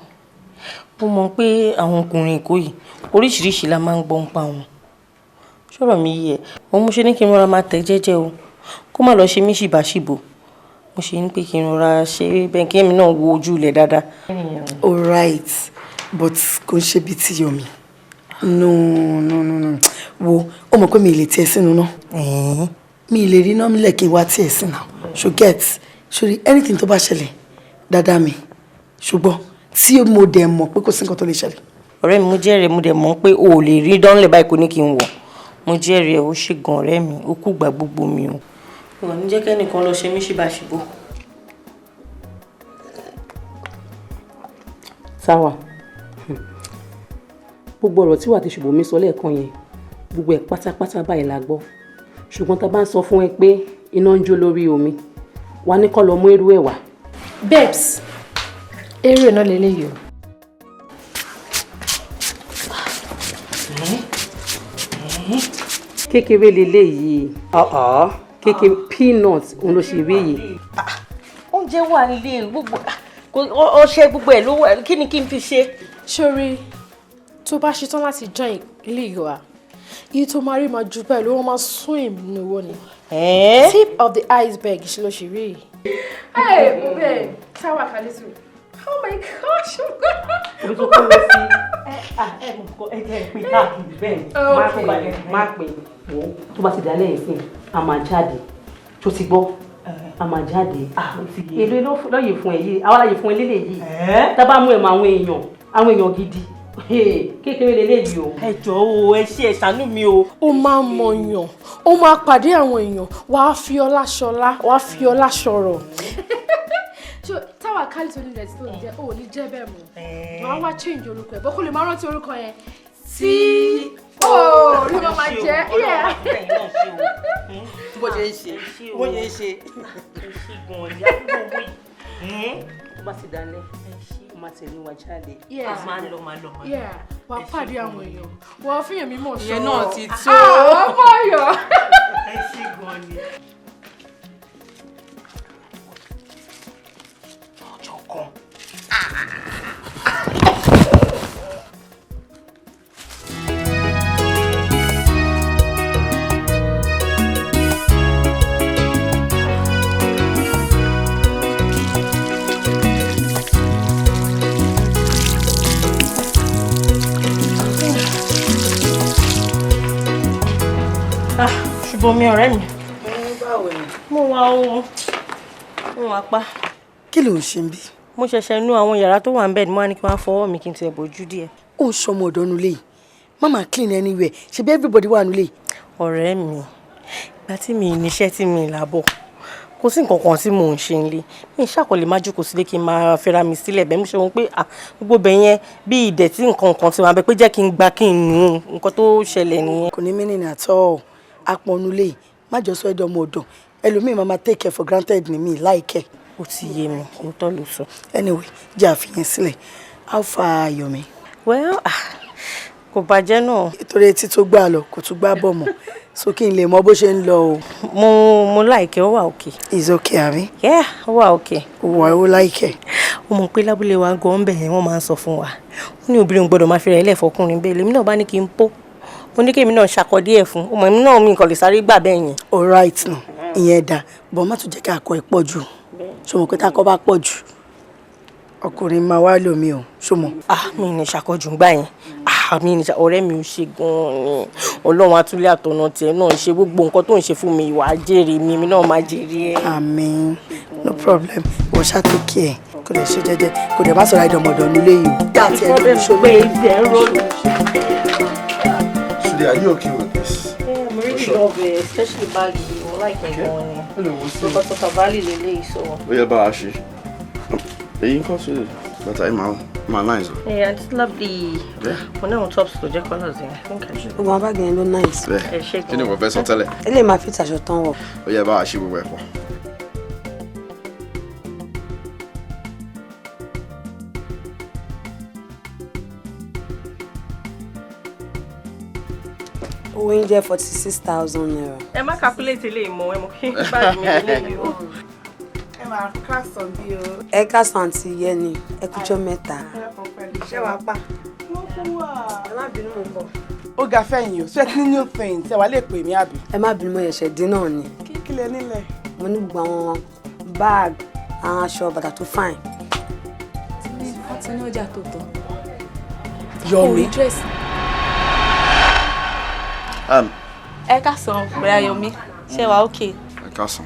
mo mọ̀ pé àwọn ọkùnrin Èkó yìí, oríṣiríṣi la máa ń gbọ́ ń pa wọn. Ṣọ̀rọ̀ mi yé ẹ? Òun mo ṣe ní kí n rọra máa tẹ̀ jẹ́jẹ́ o, kó má lọ ṣe mí ṣìbáṣìbò. Mo ṣe ní pé kí n rọra ṣe bẹ́ẹ̀, kí èmi náà wo ojú ilẹ̀ dáadáa. Alright, but kò ń ṣe bíi ti Yomi. No, no, no, no. Wo, ó mọ̀ pé mi ì lè tiẹ̀ sínú náà. Mi ì lè rí iná mílẹ̀ kí n wá tiẹ̀ sí náà. So get, sori anything tó bá ṣẹlẹ̀, dáadáa mi. Ṣùgbọ́n tí mo dẹ̀ mọ̀ pé kò sí nǹkan tó lè ṣẹlẹ̀. Ọ̀rẹ́ mi, mo jẹ́rìí, mo dẹ̀ mọ̀ pé o ò lè rí dánlẹ̀ báyìí kò ní kí n wọ̀. Mo jẹ́rìí ẹ̀, ó ṣe gan ọ̀rẹ́ mi, ó kú gbà gbogbo mi o. Ìwọ ní jẹ́ kẹ́nìkan lọ ṣe mí ṣíbàṣíbò. Táwa, gbogbo ọ̀rọ̀ tí wàá ti Ṣùbọ́mi sọ lẹ́ẹ̀kan yẹn, gbogbo ẹ̀ pátápátá báyìí la gbọ́. Ṣùgbọ́n tá a bá ń sọ fún ẹ pé iná ń jó lórí omi, wà ní kó lọ mú irú ẹ̀ wá. Babes, eré náà lélẹ́yìí o. Kékeré leléyìí, kékeré peanut òun ló ṣe rí yìí. Oúnjẹ wà nílé, gbogbo ọṣẹ gbogbo ẹ̀ ló wà, kí ni kí n fi ṣe? Sórí tó bá ṣetán láti join league wa, iye tó máa rí máa ju bẹ́ẹ̀ ló, wọ́n máa swim nínú owó ni. Tip of the iceberg ṣe ló ṣe rí yìí. Hey, babe, Táwa Kalisu. Oh my gosh. Omi tó kọ́ lọ sí ẹ mọ̀ ẹ jẹ́ ìpín káàkiri bẹ́ẹ̀ ni má pè má pè wò ó, tó bá ti dà lẹ́yìn sí a máa jáde, tó ti gbọ́, a máa jáde. Èlò lọ́yẹ̀ fún ẹ yìí, àwọn aláyè fún ẹ lélẹ̀ yìí, tá a bá mú ẹ̀ mọ àwọn èèyàn, àwọn èèyàn gidi, kékeré lélẹ́yìí o. Ẹ jọ̀ọ́ o, ẹ ṣe, ẹ ṣàánú mi o. Ó máa mọ̀yàn, ó máa pàdé àwọn èèyàn, wàá fi ọlá ṣọlá, wàá fi ọlá ṣọrọ̀. So Táwa Kalisu ní ìrẹsì tó ń jẹ, ò ní jẹ́ bẹ́ẹ̀ mọ́, wàá wá change orúkọ ẹ̀ bọ́ kó lè máa rántí orúkọ yẹn tí ó ló máa jẹ́. Bó ṣe ń ṣe, bó ṣe ń ṣe. Tó bá ti dalẹ̀, ó máa tẹ̀lé wa jáde. Yes. Máa lọ, máa lọ, máa lọ. Wàá pàdé àwọn èèyàn, wàá fihàn mímọ̀ ṣọ. Ìyẹn náà ti tó. Àwọn mọ̀yọ̀. Ẹ ṣe gan ni. Ọjọ́ kan. Ṣùbọ́mi ọ̀rẹ́ mi. Báwo ni? Mo wà o, mo wà pa. Kí ló ń ṣe bí? Mo ṣẹ̀ṣẹ̀ nu àwọn yàrá tó wà ń bẹ̀ ni mo wá ní kí wọ́n á fọwọ́ mi kí n tiẹ̀ bójú díẹ̀. Ó ń sọmọ ọ̀dọ́ nulẹ̀ yìí. Mama clean anywhere. Ṣebí everybody wà nulẹ̀ yìí. Ọ̀rẹ́ mi, ìgbà tí mi níṣẹ́ tí mi làbọ̀, kò sí nǹkan kan tí mò ń ṣe nílé. Mi ṣàkọlẹ̀ máa jókòó sílé kí n máa fẹ́ra mi sílẹ̀ bẹ́ẹ̀. Mo ṣe wọn pé gbogbo bẹ̀ yẹn bí ìdẹ̀tí nǹkan kan ti wà bẹ́ẹ̀ pé jẹ́ kí n gba kí n nu, nǹkan tó ṣẹlẹ̀ nìyẹn. Kò ní meaning at all. Apọ̀nulẹ̀ yìí, má jọ sọ ẹ́ dọmọ ọ̀dọ̀. Ẹlòmíì máa take care for granted ni mi láìkẹ́. Ó ti yé mi, òótọ́ ló sọ. Anyway, jẹ́ àfihàn sílẹ̀. How far, Yomi? Well, kò bàjẹ́ náà. Torí etí tó gbà lọ, kò tún gbà bọ̀ mọ́. So kí n lè mọ bó ṣe ń lọ o. Mo like ẹ́, ó wà okay. It's okay, àbí? Yeah, ó wà okay. Wà ó like ẹ́. Ó mọ̀ pé lábúlé wa gan-an bẹ̀ yẹn, wọ́n máa ń sọ fún wa. Ó ní obìnrin gbọ́dọ̀ máa fi rẹ̀ lẹ́fọ̀ọ́kùnrin bẹ́ẹ̀. Lèmi náà bá ní kí n pó. Mo ní kémi náà ṣàkọdí ẹ̀ fún. Ọmọ mi náà mi nǹkan lè sáré gbà bẹ́ẹ̀ yẹn. All right nù, ìyẹn dà, bọ̀ má tún jẹ́ kí akọ ẹ̀ pọ̀ jù. Ṣé o mọ̀ pé tá akọ bá pọ̀ jù, ọkùnrin máa wá lómi o, ṣó mọ̀? Mi ní ṣàkọjù ńgbà yẹn. Mi ní ọ̀rẹ́ mi ò ṣe gan-an ni. Ọlọ́run atúlé àtọ̀nà tiẹ̀ náà ṣe gbogbo nǹkan tó ń ṣe fún mi, ìwà jèrè mi, mi náà máa jèrè ẹ. Àmín, no problem. Wọ́n ṣá take care, kò lè ṣe jẹ́jẹ́, kò dẹ̀ má sọ̀rọ̀ àìdọ̀mọ̀dọ̀ nílé yìí o. Dá àti ẹnu ṣòro. Sule, are you okay with this? Yeah, I'm really love it, especially bag. I like it gan-an. Hello, we'll see. Because of Valley lele, so. Ó yẹ bá a ṣe. Èyí ń kọ́ sílẹ̀. Bàtà yìí máa nice o. Yeah, it's lovely. Yeah. Mo ní àwọn tops tó jẹ́ colours yẹn. I think I should. Gbogbo àwọn báàgì yẹn ló nice. Bẹ́ẹ̀. Ẹ ṣé Kí ni mo fẹ́ sọ tẹ́lẹ̀? Eléyìí máa fi tàṣọ tán wọ̀. Ó yẹ bá a ṣe gbogbo ẹ̀ pọ̀. Owó yín jẹ́ ₦46,000. Ẹ má calculate eléyìí mọ́, ẹ mọ̀ kí báàgì mi lélẹ́yìí o. Ẹ máa kásán bí o. Ẹ káàsán àǹtí Yẹni, ẹ kújọ́ mẹ́ta. Ṣé wàá pa? Ẹ má bínú, mo ń bọ̀. Ó ga fẹ́yìn o, ṣé ti ní new thing tí ẹ wá lè pè mí àbí? Ẹ má bínú, mo ṣẹ̀ṣẹ̀ dín náà ni. Kí lẹ nílẹ̀? Mo ní gbogbo àwọn báàgì, àwọn aṣọ, bàtà tó fine. Wọ́n ti ní ọjà tó tán. Yọ̀mí. Ẹ káàsán, Bọ̀dá Yomi, ṣé wàá okay? Ẹ káàsán.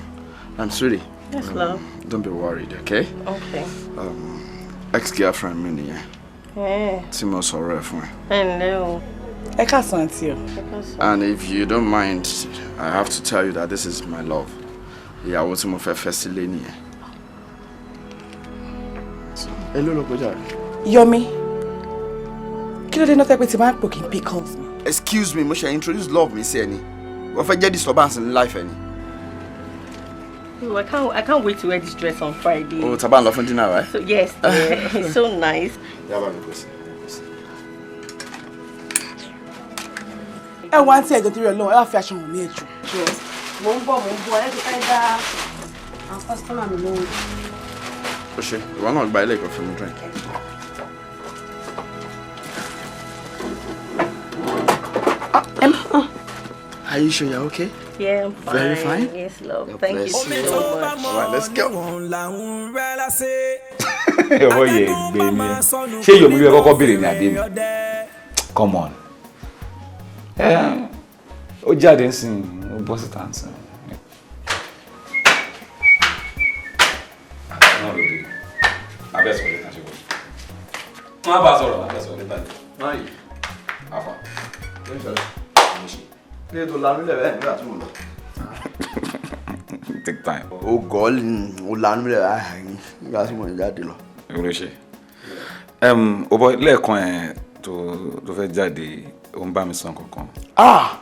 I'm sweetie. Yes, love. Don't be worried, okay? Okay. Ex-girlfriend mi nìyẹn. Tí mo sọ̀rọ̀ ẹ̀ fún ẹ. Ẹ ǹlẹ́ o. Ẹ káàsán, àǹtí o. And if you don't mind, I have to tell you that this is my love. Ìyàwó tí mo fẹ́ fẹ́ sílé nìyẹn. Ẹ ló lọ kọjá rẹ. Yomi, kí ló dé náà tẹ́ pé tí máa ń pò kí n pick calls mi? Excuse me, mo ṣe introduce love mi sí ẹ ni. Wọ́n fẹ́ jẹ́ disturbance in life ẹ ni. Oh, I can't wait to wear this dress on Friday. Oh, tá bá ń lọ fún dinner, right? So, yes, yeah, it's so nice. Yá bá mi pèsè. Ẹ wá, àǹtí, ẹ̀jọ̀ torí Ọlọ́run, ẹ wá fi aṣọ hàn mí, ẹ jù. Mò ń bọ̀, mò ń bọ̀, ẹ ti fẹ́ dá àwọn customer mi lóhùn. Ó ṣe, ìwọ náà gba ilé ìkọ́ fún mi drink. Are you sure you're okay? Yeah, I'm fine. Very fine? Yes, love. God Thank you bless you. so much. All right, let's go. Ọwọ́ yẹ gbé mi. Ṣé Yomi ló yẹ kọ́kọ́ béèrè ní àbí mi? Come on. Ẹ ó jáde nsìn, ó bọ́ síta nsìn. Náà ló dé. Abẹ́ sọ̀rọ̀ lẹ́tà ṣe wọ́n. Má bàa sọ̀rọ̀, abẹ́ sọ̀rọ̀ lẹ́tà. Báyìí. Afa. Ló ń ṣẹlẹ̀? Ní ètò lanú lẹ̀ bẹ́ẹ̀ nígbà tí mo lọ. Take time. Ó gọ́ ó lanú lẹ̀ báyìí nígbà tí mo ń jáde lọ. Èwo ló ṣe? Ó bọ́ lẹ́ẹ̀kan ẹ̀ tó fẹ́ jáde, ó ń bá mi sọ nǹkan kan. Ah!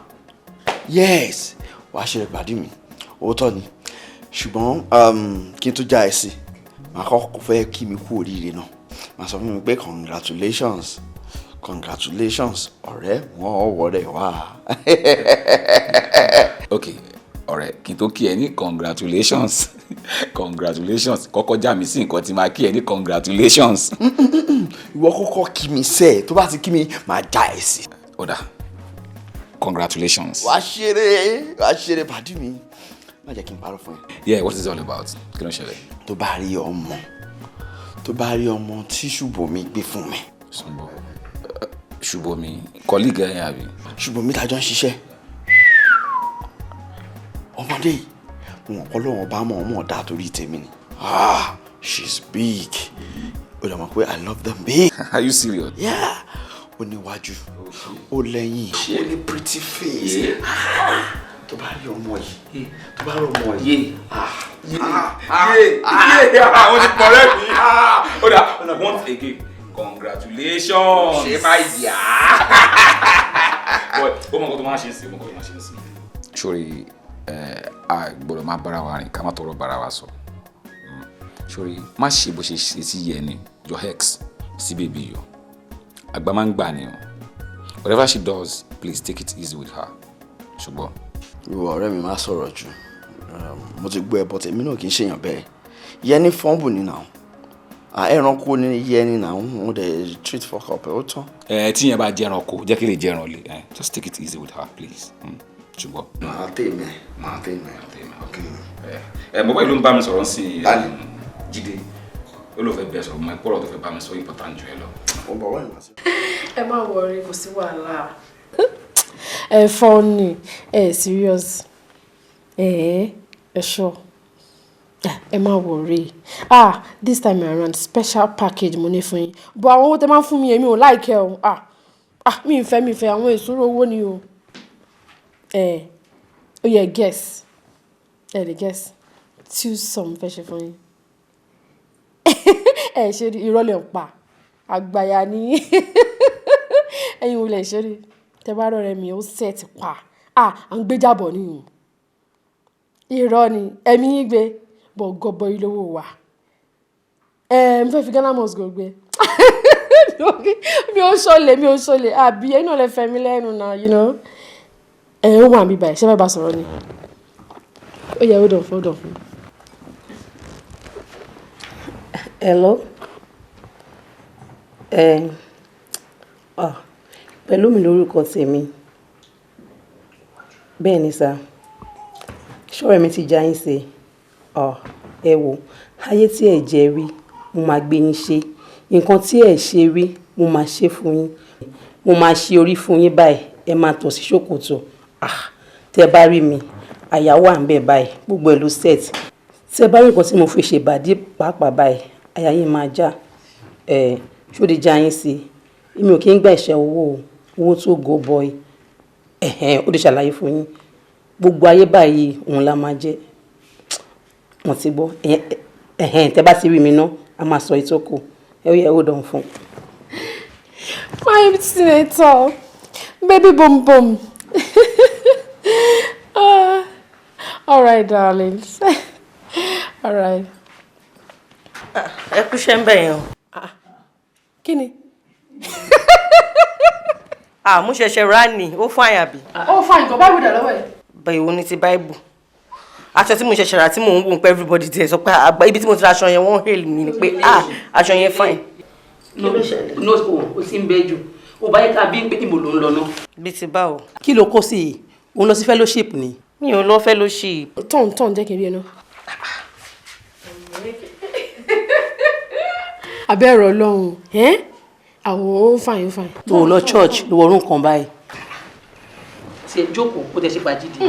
Yes! Wàá ṣe ìpàdé mi. Òótọ́ ni. Ṣùgbọ́n kí n tó já ẹ sí, màá kọ́kọ́ fẹ́ kí mi kú oríire náà. Màá sọ fún mi pé congratulations, congratulations, ọ̀rẹ́ wọn ọwọ́ rẹ̀ wá. Ok, ọ̀rẹ́, kí n tó kí ẹ ní congratulations, congratulations, kọ́kọ́ já mi sí nǹkan tí máa kí ẹ ní congratulations. Ìwọ kọ́kọ́ kí mi sẹ́ẹ̀, tó bá ti kí mi, màá já ẹ sí. Ó dáa, congratulations. Wàá ṣeré, wàá ṣeré, pàdé mi. Má jẹ́ kí n parọ́ fún ẹ. Yeah, what is it all about? Kí ló ń ṣẹlẹ̀? Tó bá rí ọmọ, tó bá rí ọmọ tí Ṣùbọ́mi gbé fún mi. Ṣùbọ́mi, colleague ẹ̀ yẹn àbí? Ṣùbọ́mi tá a jọ ń ṣiṣẹ́. Ọmọdé yìí, mo mọ̀ pé Ọlọ́run ọba mọ̀ ọmọ ọ̀dà torí tèmi ni. Ah, she's big. Ó dẹ̀ mọ̀ pé I love them big. Are you serious? Yeah. Ó níwájú, ó lẹ́yìn, ó ní pretty face. Ah, tó bá rí ọmọ yìí, tó bá rí ọmọ yìí. Ah, Àwọn ti pọ̀ rẹ́ mi. Ó dáa, once again, congratulations. Ṣé máa yá? But ó mọ̀ nǹkan tó máa ṣe ń sìn, ó mọ̀ nǹkan tó máa ṣe ń sìn. Sori, a gbọ́dọ̀ máa bára wa rìn ká má tọrọ bára wa sọ. Sori, má ṣe bó ṣe ṣe sí yẹn ni your ex sí baby yọ. Àgbà máa ń gbà ni o. Whatever she does, please take it easy with her. Ṣùgbọ́n. Ìwọ ọ̀rẹ́ mi, má sọ̀rọ̀ jù. Mo ti gbọ́ ẹ, but èmi náà kì í ṣèyàn bẹ́ẹ̀. Yẹni fọ́nbù ni náà. Ẹranko ni yẹni náà, mo dẹ̀ treat fuck up ẹ̀, ó tán. Ẹ tí yẹn bá jẹ́ ẹranko, jẹ́ kí lè jẹ́ ẹran lè. Just take it easy with her, please. Ṣùgbọ́n. Màá tè mẹ́, màá tè mẹ́. Ẹ mo bá ìlú ń bá mi sọ̀rọ̀ sí i. Jídé, ó ló fẹ́ bẹ́ẹ̀ sọ̀rọ̀, mọ ẹ̀kọ́ tó fẹ́ bá mi sọ important jù ẹ lọ. Ó bọ̀ wọ́n ìmọ̀ sí. Ẹ má worry, kò sí wàhálà. Ẹ funny, ẹ serious, ẹ ẹ sure. Ẹ má worry. Ah, this time around, special package mo ní fún yín, but àwọn owó tẹ máa ń fún mi, èmi ò like ẹ o. Ah ah, mi ì fẹ́, mi ì fẹ́ àwọn ìṣòro owó ni o. Ẹ ó yẹ guess, ẹ lè guess two some fẹ́ ṣe fún yín. Ẹ ṣe rí, irọ́ lè ń pa, àgbàyà ní ẹ̀yin wo lè ṣe rí. Tẹ bá rọrẹ mi, ó set pa. Ah, à ń gbéjàbọ̀ nìyí, irọ́ ni ẹ̀mí yín gbé bọ̀ gọbọ ìlówó wa. Ẹ mo fẹ́ fi Ghana must go gbé. Mi ò ṣọlẹ̀, mi ò ṣọlẹ̀, àbí ẹ̀yin náà lè fẹ́ mi lẹ́nu náà. Ẹ ó wà níbí báyìí, ṣé fẹ́ bá sọ̀rọ̀ ni? Ó yẹ, hold on, hold on. Hello. Ẹ ah, pẹ̀lú mi lórúkọ tèmi. Bẹ́ẹ̀ ni sir. Ṣọ́rẹ́ mi ti já yín sí. Ọ ẹ wò, ayé tí ẹ jẹ rí, mo máa gbé yín ṣe. Nǹkan tí ẹ ṣe rí, mo máa ṣe fún yín. Mo máa ṣe orí fún yín báyìí, ẹ máa tọ̀ sí ṣòkòtò. Ah, tẹ bá rí mi, àyà wà ń bẹ̀ báyìí, gbogbo ẹ̀ ló set. Tẹ bá rí nǹkan tí mo fi ṣèbàdí pàápàá báyìí, àyà yín máa já. Ẹ Ṣó lè já yín sí i? Èmi ò kí ń gbà ìṣẹ́ owó o, owó tó go boy. Ẹ̀hẹ́n, ó lè ṣàlàyé fún yín. Gbogbo ayé báyìí òun la máa jẹ́. Wọ́n ti gbọ́. Ẹ̀hẹ́n, tẹ́ bá ti rí mi ná, a máa sọ ìtókù. Ẹ ó yẹ ó dàn fún. My senator, baby boom boom. All right, darlings. All right. Ẹ kú iṣẹ́ ń bẹ̀ yẹn o. Kí ni? Ah, mo ṣẹ̀ṣẹ̀ rà ní, ó fún àyàbí. Ó fine gan, báwo dà lọ́wọ́ ẹ̀? Bẹ́ẹ̀ wo ni ti Báíbù? Aṣọ tí mo ṣẹ̀ṣẹ̀ rà tí mò ń wò pé everybody tiẹ̀ sọ pé àgbà ibi tí mo ti ra aṣọ yẹn, wọ́n hail mi ni pé, ah, aṣọ yẹn fine. No, no, o ti ń bẹ jù. O bá yẹ ká bí pé níbo ló ń lọ náà. Bí ti báwo? Kí ló kó sí i? Òun lọ sí fellowship ni. Mi ò lọ fellowship. Tọ̀n tọ̀n, jẹ́ kí n rí ẹ náà. Abẹ́rẹ́ Ọlọ́run, ẹ́ àwọ̀ ó fine, ó fine. Tó o lọ church ló wọrún kan báyìí. Tiẹ̀ jókòó kó tẹ̀ ṣe fàájì dì.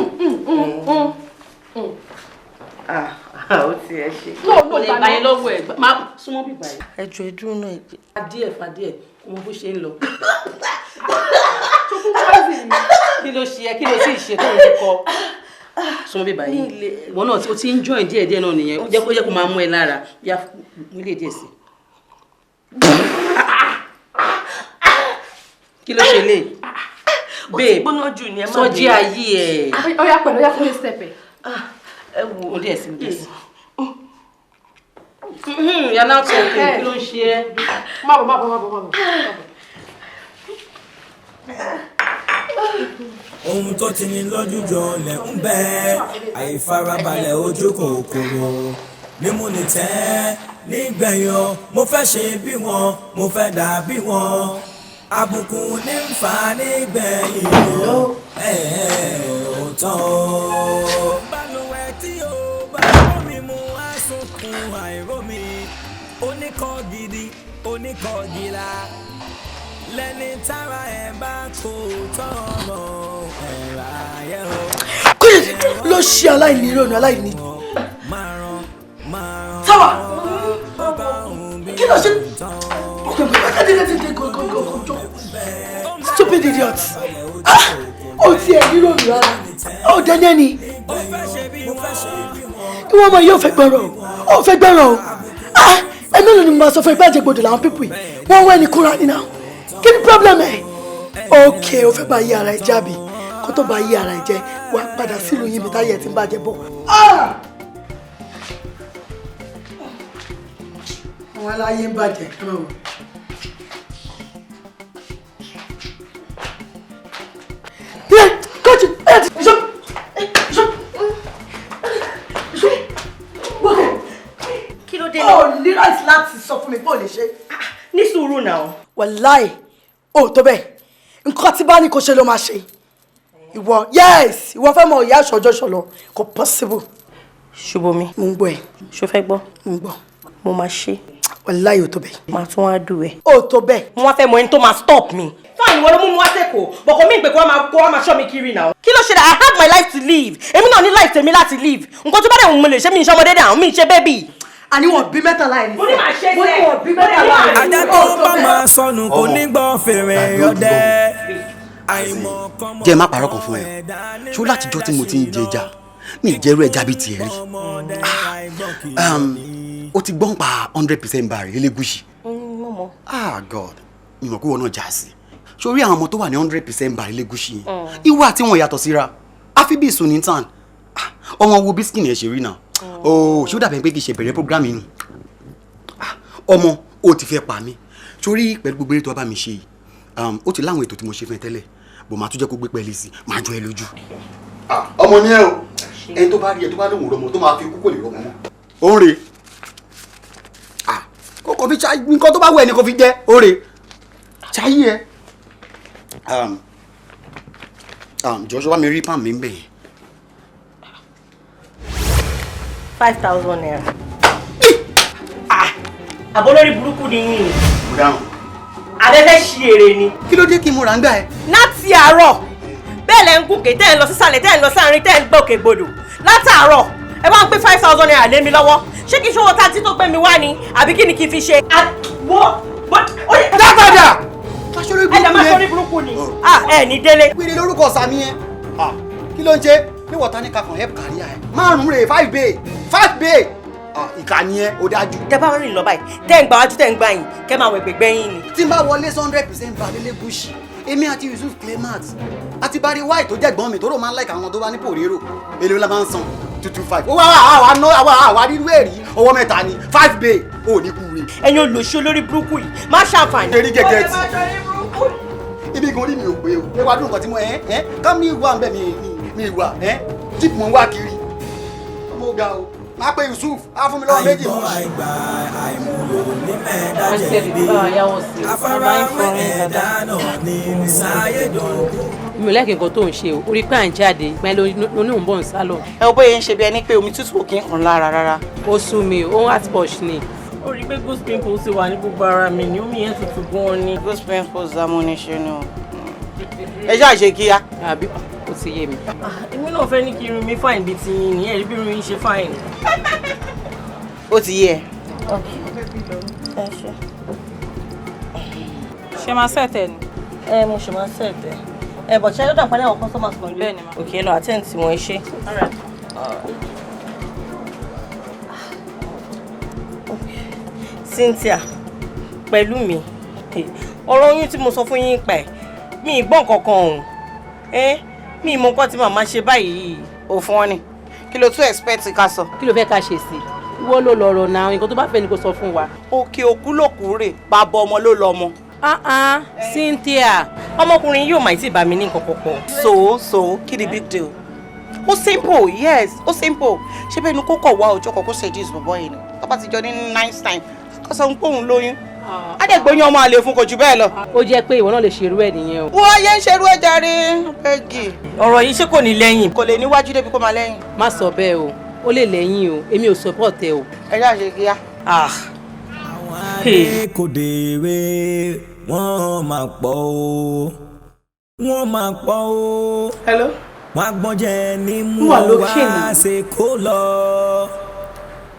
Ah, ó ti ẹ ṣe. No, no, Kò lè gbà yẹn lọ́wọ́ ẹ̀, má súnmọ́ bíbá yìí. Ẹ jọ̀ọ́, ẹ dúró náà, ẹ jẹ́. Fa díẹ̀, fa díẹ̀, kó mọ bó ṣe ń lọ. Kí ló ṣe ẹ? Kí ló sì ṣe tó ń kọ? Súnmọ́ bíbá yìí. Ìwọ náà o ti ń join díẹ̀ díẹ̀ náà nìyẹn. Jẹ́ kó máa mú ẹ lára. Yá, mú ilé díẹ̀ sí. Kí ló ṣe lè? Ó ti gbóná jù ní, ẹ má Sọjí bínú. Ayé ẹ̀. Ó yá pẹ̀lú, ó yá fún mi step ẹ̀. Ẹ wo. Ó díẹ̀ sí, ó díẹ̀ sí. You're not talking. Kí ló ń ṣe ẹ́? Má bọ̀, má bọ̀, má bọ̀, má bọ̀. Ohun tó ti ní lójú jọ lẹ̀ ń bẹ́, àìfarabalẹ̀ ojú kòkòrò mímú ni tẹ́ nígbẹ̀yàn. Mo fẹ́ ṣe bí wọn, mo fẹ́ dà bí wọn, àbùkù ní ń fa nígbẹ̀yìn o, ẹ̀ ò tán o. Balùwẹ̀ tí o bá rómi mu á sunkún àìrómi, oníkọ́ gidi, oníkọ́ gila lẹ́ni tára ẹ̀ bá kó tọrọ ẹ̀ ráyẹ̀ o. Ló ṣe aláìní ìrònú aláìní. Táwa, kí ló ṣe? Stupid idiot! Ah! Ó ti ẹ̀ nírònú rárá. Ó dẹ́ni ẹni. Ìwọ ọmọ yìí ò fẹ́ gbọ́rọ̀ o. Ó fẹ́ gbọ́rọ̀ o. Ah! Ẹ̀mí ló ni mo máa sọ fún ipá àjẹgbodò làwọn pípì. Wọ́n wẹ́ ní kúra nínú. Kí ni problem ẹ̀? Ok, o fẹ́ bá yí ara ẹ jábì. Kó tó bá yí ara ẹ jẹ́, wàá padà sílùú yín bí táyà ẹ ti ń bàjẹ́ bọ̀. Ah! Àwọn aláyé ń bàjẹ́, ẹ máa wò. Kọ́ọ̀tù ẹ̀ ti ṣọ́ ṣọ́ ṣọ́ wọ́kẹ̀. Kí ló dé? O ní right láti sọ fún mi pé o lè ṣe. Ní sùúrù náà. Wàláì, o tó bẹ́ẹ̀. Nǹkan tí bá ní kò ṣe ló máa ṣe. Ìwọ, yes, ìwọ fẹ́ mọ ìyá aṣọ́jọ́ ṣọlọ, kò possible. Ṣubomi. Mo ń gbọ́ ẹ. Ṣo fẹ́ gbọ́? Mo ń gbọ́. Mo máa ṣe. Wàláì, o tó bẹ́ẹ̀. Màá tún wá dù ẹ. O tó bẹ́ẹ̀. Mo wá fẹ́ mọ ẹni tó máa stop mi. Fine, ìwọ ló mú mi wá sẹ́kọ̀ọ́, bọ̀kọ̀ mi ń pè kó wá máa ṣọ́ mi kiri náà. Kí ló ṣe dà? I have my life to live. Èmi náà ní life tèmi láti live. Nǹkan tó bá dẹ̀ wù mí lè ṣe, mi ń ṣe ọmọdé dà, mi ń ṣe baby. Àní wọn bí mẹ́tàlá ẹ̀ ní. Mo ní màá ṣe Mo ní sẹ́. wọn bí mẹ́tàlá ẹ̀ ní. Ajá tó bá máa sọnù kò ní gbọ́ fèrè ọdẹ. Jẹ́ má parọ́ kan fún ẹ, ṣó látijọ́ tí mo ti ń jẹ ẹja, mi ì jẹ́rú ẹja bíi tiẹ̀ rí. Ah, ó ti gbọ́n pa 100% bari Elégùṣì. Mo mọ̀. Ah God, mi mọ̀ pé wọn náà já sí sórí àwọn ọmọ tó wà ní 100% bari Elégùṣì yẹn, ìwà tí wọn yàtọ̀ síra àfi bíi sunitan. Ah, ọmọ, wo bí skin ẹ̀ ṣe rí náà o, ṣé ó dàbẹ̀ pé kì í ṣe bẹ̀rẹ̀ program yìí nù? Ah, ọmọ, ó ti fẹ́ pa mí sórí pẹ̀lú gbogbo eré tó wá bá mi ṣe yìí. Ó ti láwọn ètò tí mo ṣe fún ẹ tẹ́lẹ̀ bò, máa tún jẹ́ kó gbé pẹ́ẹ́lí sí i, máa jọ ẹ lójú. Ọmọ ni ẹ o, ẹni tó bá rí ẹ tó bá lóun rọmọ tó máa fi kú kò lè rọmọ mọ́. Ó ń re kó kò fi ṣá nǹkan tó bá wù ẹ ni kò fi jẹ́, ó re ṣáyé ẹ. Jọ̀ọ́, bá mi rí palm mi ń bẹ̀ yẹn. ₦5,000. Ah, àbọ̀ lórí burúkú ni yín ni. Mo dáhùn. Abẹ́fẹ́ ṣí èrè ni. Kí ló dé kí n mo rà ń gbà ẹ? Láti àárọ̀ bẹ́ẹ̀ lẹ́ ń gòkè, tẹ́ ẹ̀ ń lọ sísàlẹ̀, tẹ́ ẹ̀ ń lọ sáàrin, tẹ́ ẹ̀ ń gbòkè gbòdò látàárọ̀, ẹ wá ń pín ₦5,000 lé mi lọ́wọ́. Ṣé kí n ṣòwò tá tí tó gbé mi wá ni, àbí kí ni kí n fi ṣe? Wo Dápadà. Ẹ dẹ̀ máa sórí burúkú ni. Ẹ ní délé. Wíri lórúkọ Sàmí yẹn. Kí ló ń ṣe? Níwọ̀n ta ní kakàn help career ẹ̀. Márùn-ún rè 5 bay 5 bay. Ìkà ni ẹ, ó dájú. Tẹ bá rìn lọ báyìí, tẹ́ ń gbà wájú tẹ́ ń gbà yín, kẹ́ máa wẹ̀ gbẹ̀gbẹ́ yín ni. Tí n bá wọlé 100% balẹ̀ Lẹ́gùṣì, èmi àti Yusuf Clement àti Barry White tó jẹ́gbọ́n mi tó rò máa ń like àwọn tó bá ní pòrérò, èlò la máa ń san 225. Ó wá wá wá wá wá rírú èrí ọwọ́ mẹ́ta ni 5 bay ò ní kú re. Ẹ̀yin olùṣe olórí burúkú yìí, má ṣàǹfààní. Erí gẹ́gẹ́ tí. Ibi gan orí mi ò pé o, ẹ wá dùn nǹkan tí mo ẹ ẹ ká mi wà ń bẹ̀ mi wà ẹ jíìpù mo ń wá kiri. Ọmọ ọ̀gá o. Má pe Yusuf, á fún mi lọ́wọ́ méjì mú. Àìgbọ́ àìgbà àìmúlò ní mẹ́ẹ̀dá jẹ̀bi. Afáráwé ẹ̀dá náà ní sáyédọ̀gún. Mi ò lẹ́kìn nǹkan tó ń ṣe o, orí pé à ń jáde, ìgbà ló ní òun bọ̀ ń sálọ. Ẹ wo bóyá ń ṣe bí ẹni pé omi tútù ò kí ń kàn lára rárá. Ó sú mi, ó ń heart push ni. Ó rí i pé goose pimples ti wà ní gbogbo ara mi ni, omi yẹn tutù gan-an ni. Goose pimples amúniṣe ni o. Ẹ ṣáà ṣe kíá. Àbí ó ti yé mi. Èmi náà fẹ́ ní kí irun mi fine bíi ti yín ni, ẹ̀rí bí irun yín ṣe fine. Ó ti yé ẹ. Ṣé máa sẹ̀tẹ̀ ni? Ẹ mo ṣe máa sẹ̀tẹ̀. Ẹ bọ̀ ṣe lọ́dọ̀ àpárẹ̀ àwọn customers kan lé. Bẹ́ẹ̀ni ma. Òkè lọ attend tí wọ́n ṣe. Cynthia, pẹ̀lú mi, ọ̀rọ̀ oyún tí mo sọ fún yín pa ẹ̀, mi ì gbọ́ nǹkan kan ọ̀hún. Mi mọ nǹkan tí màmá ṣe báyìí. Ò fún ọ ni kí ló tún expect ká sọ. Kí ló fẹ́ ká ṣe sí i? Ìwọ ló lọ̀rọ̀ náà, nǹkan tó bá fẹ́ ni kó sọ fún wa. Òkè òkú ló kú rè, bàbá ọmọ ló lọ ọmọ. Cynthia. Ọmọkùnrin yóò máa ti bá mi ní nǹkan pọ̀pọ̀. So kí ni big deal? Ó simple, yes, ó simple. Ṣé bẹ́ẹ̀ ni kó kọ̀ wá ọjọ́ kan kó seduce bọ̀bọ̀ yìí ni? Tó bá ti jọ ní nice time, kó sọ pé òun lóyún. Á dẹ̀ gbóyún ọmọ àlè fún kò jù bẹ́ẹ̀ lọ. Ó jẹ́ pé ìwọ náà lè ṣerú ẹ̀ nìyẹn o. Wọ́n yẹn ń ṣerú ẹ̀ jàre, Peggy. Ọ̀rọ̀ yìí ṣé kò ní lẹ́yìn? Kò lè níwájú débi kó máa lẹ́yìn. Má sọ bẹ́ẹ̀ o, ó lè lẹ́yìn o, èmi ò support ẹ o. Ẹ ṣáà ṣe kíá. Àwọn adé kò dèrè, wọ́n máa pọ̀ o, wọ́n máa pọ̀ o. Hello. Wọ́n á gbọ́n jẹ ní mú wá ṣe kó lọ.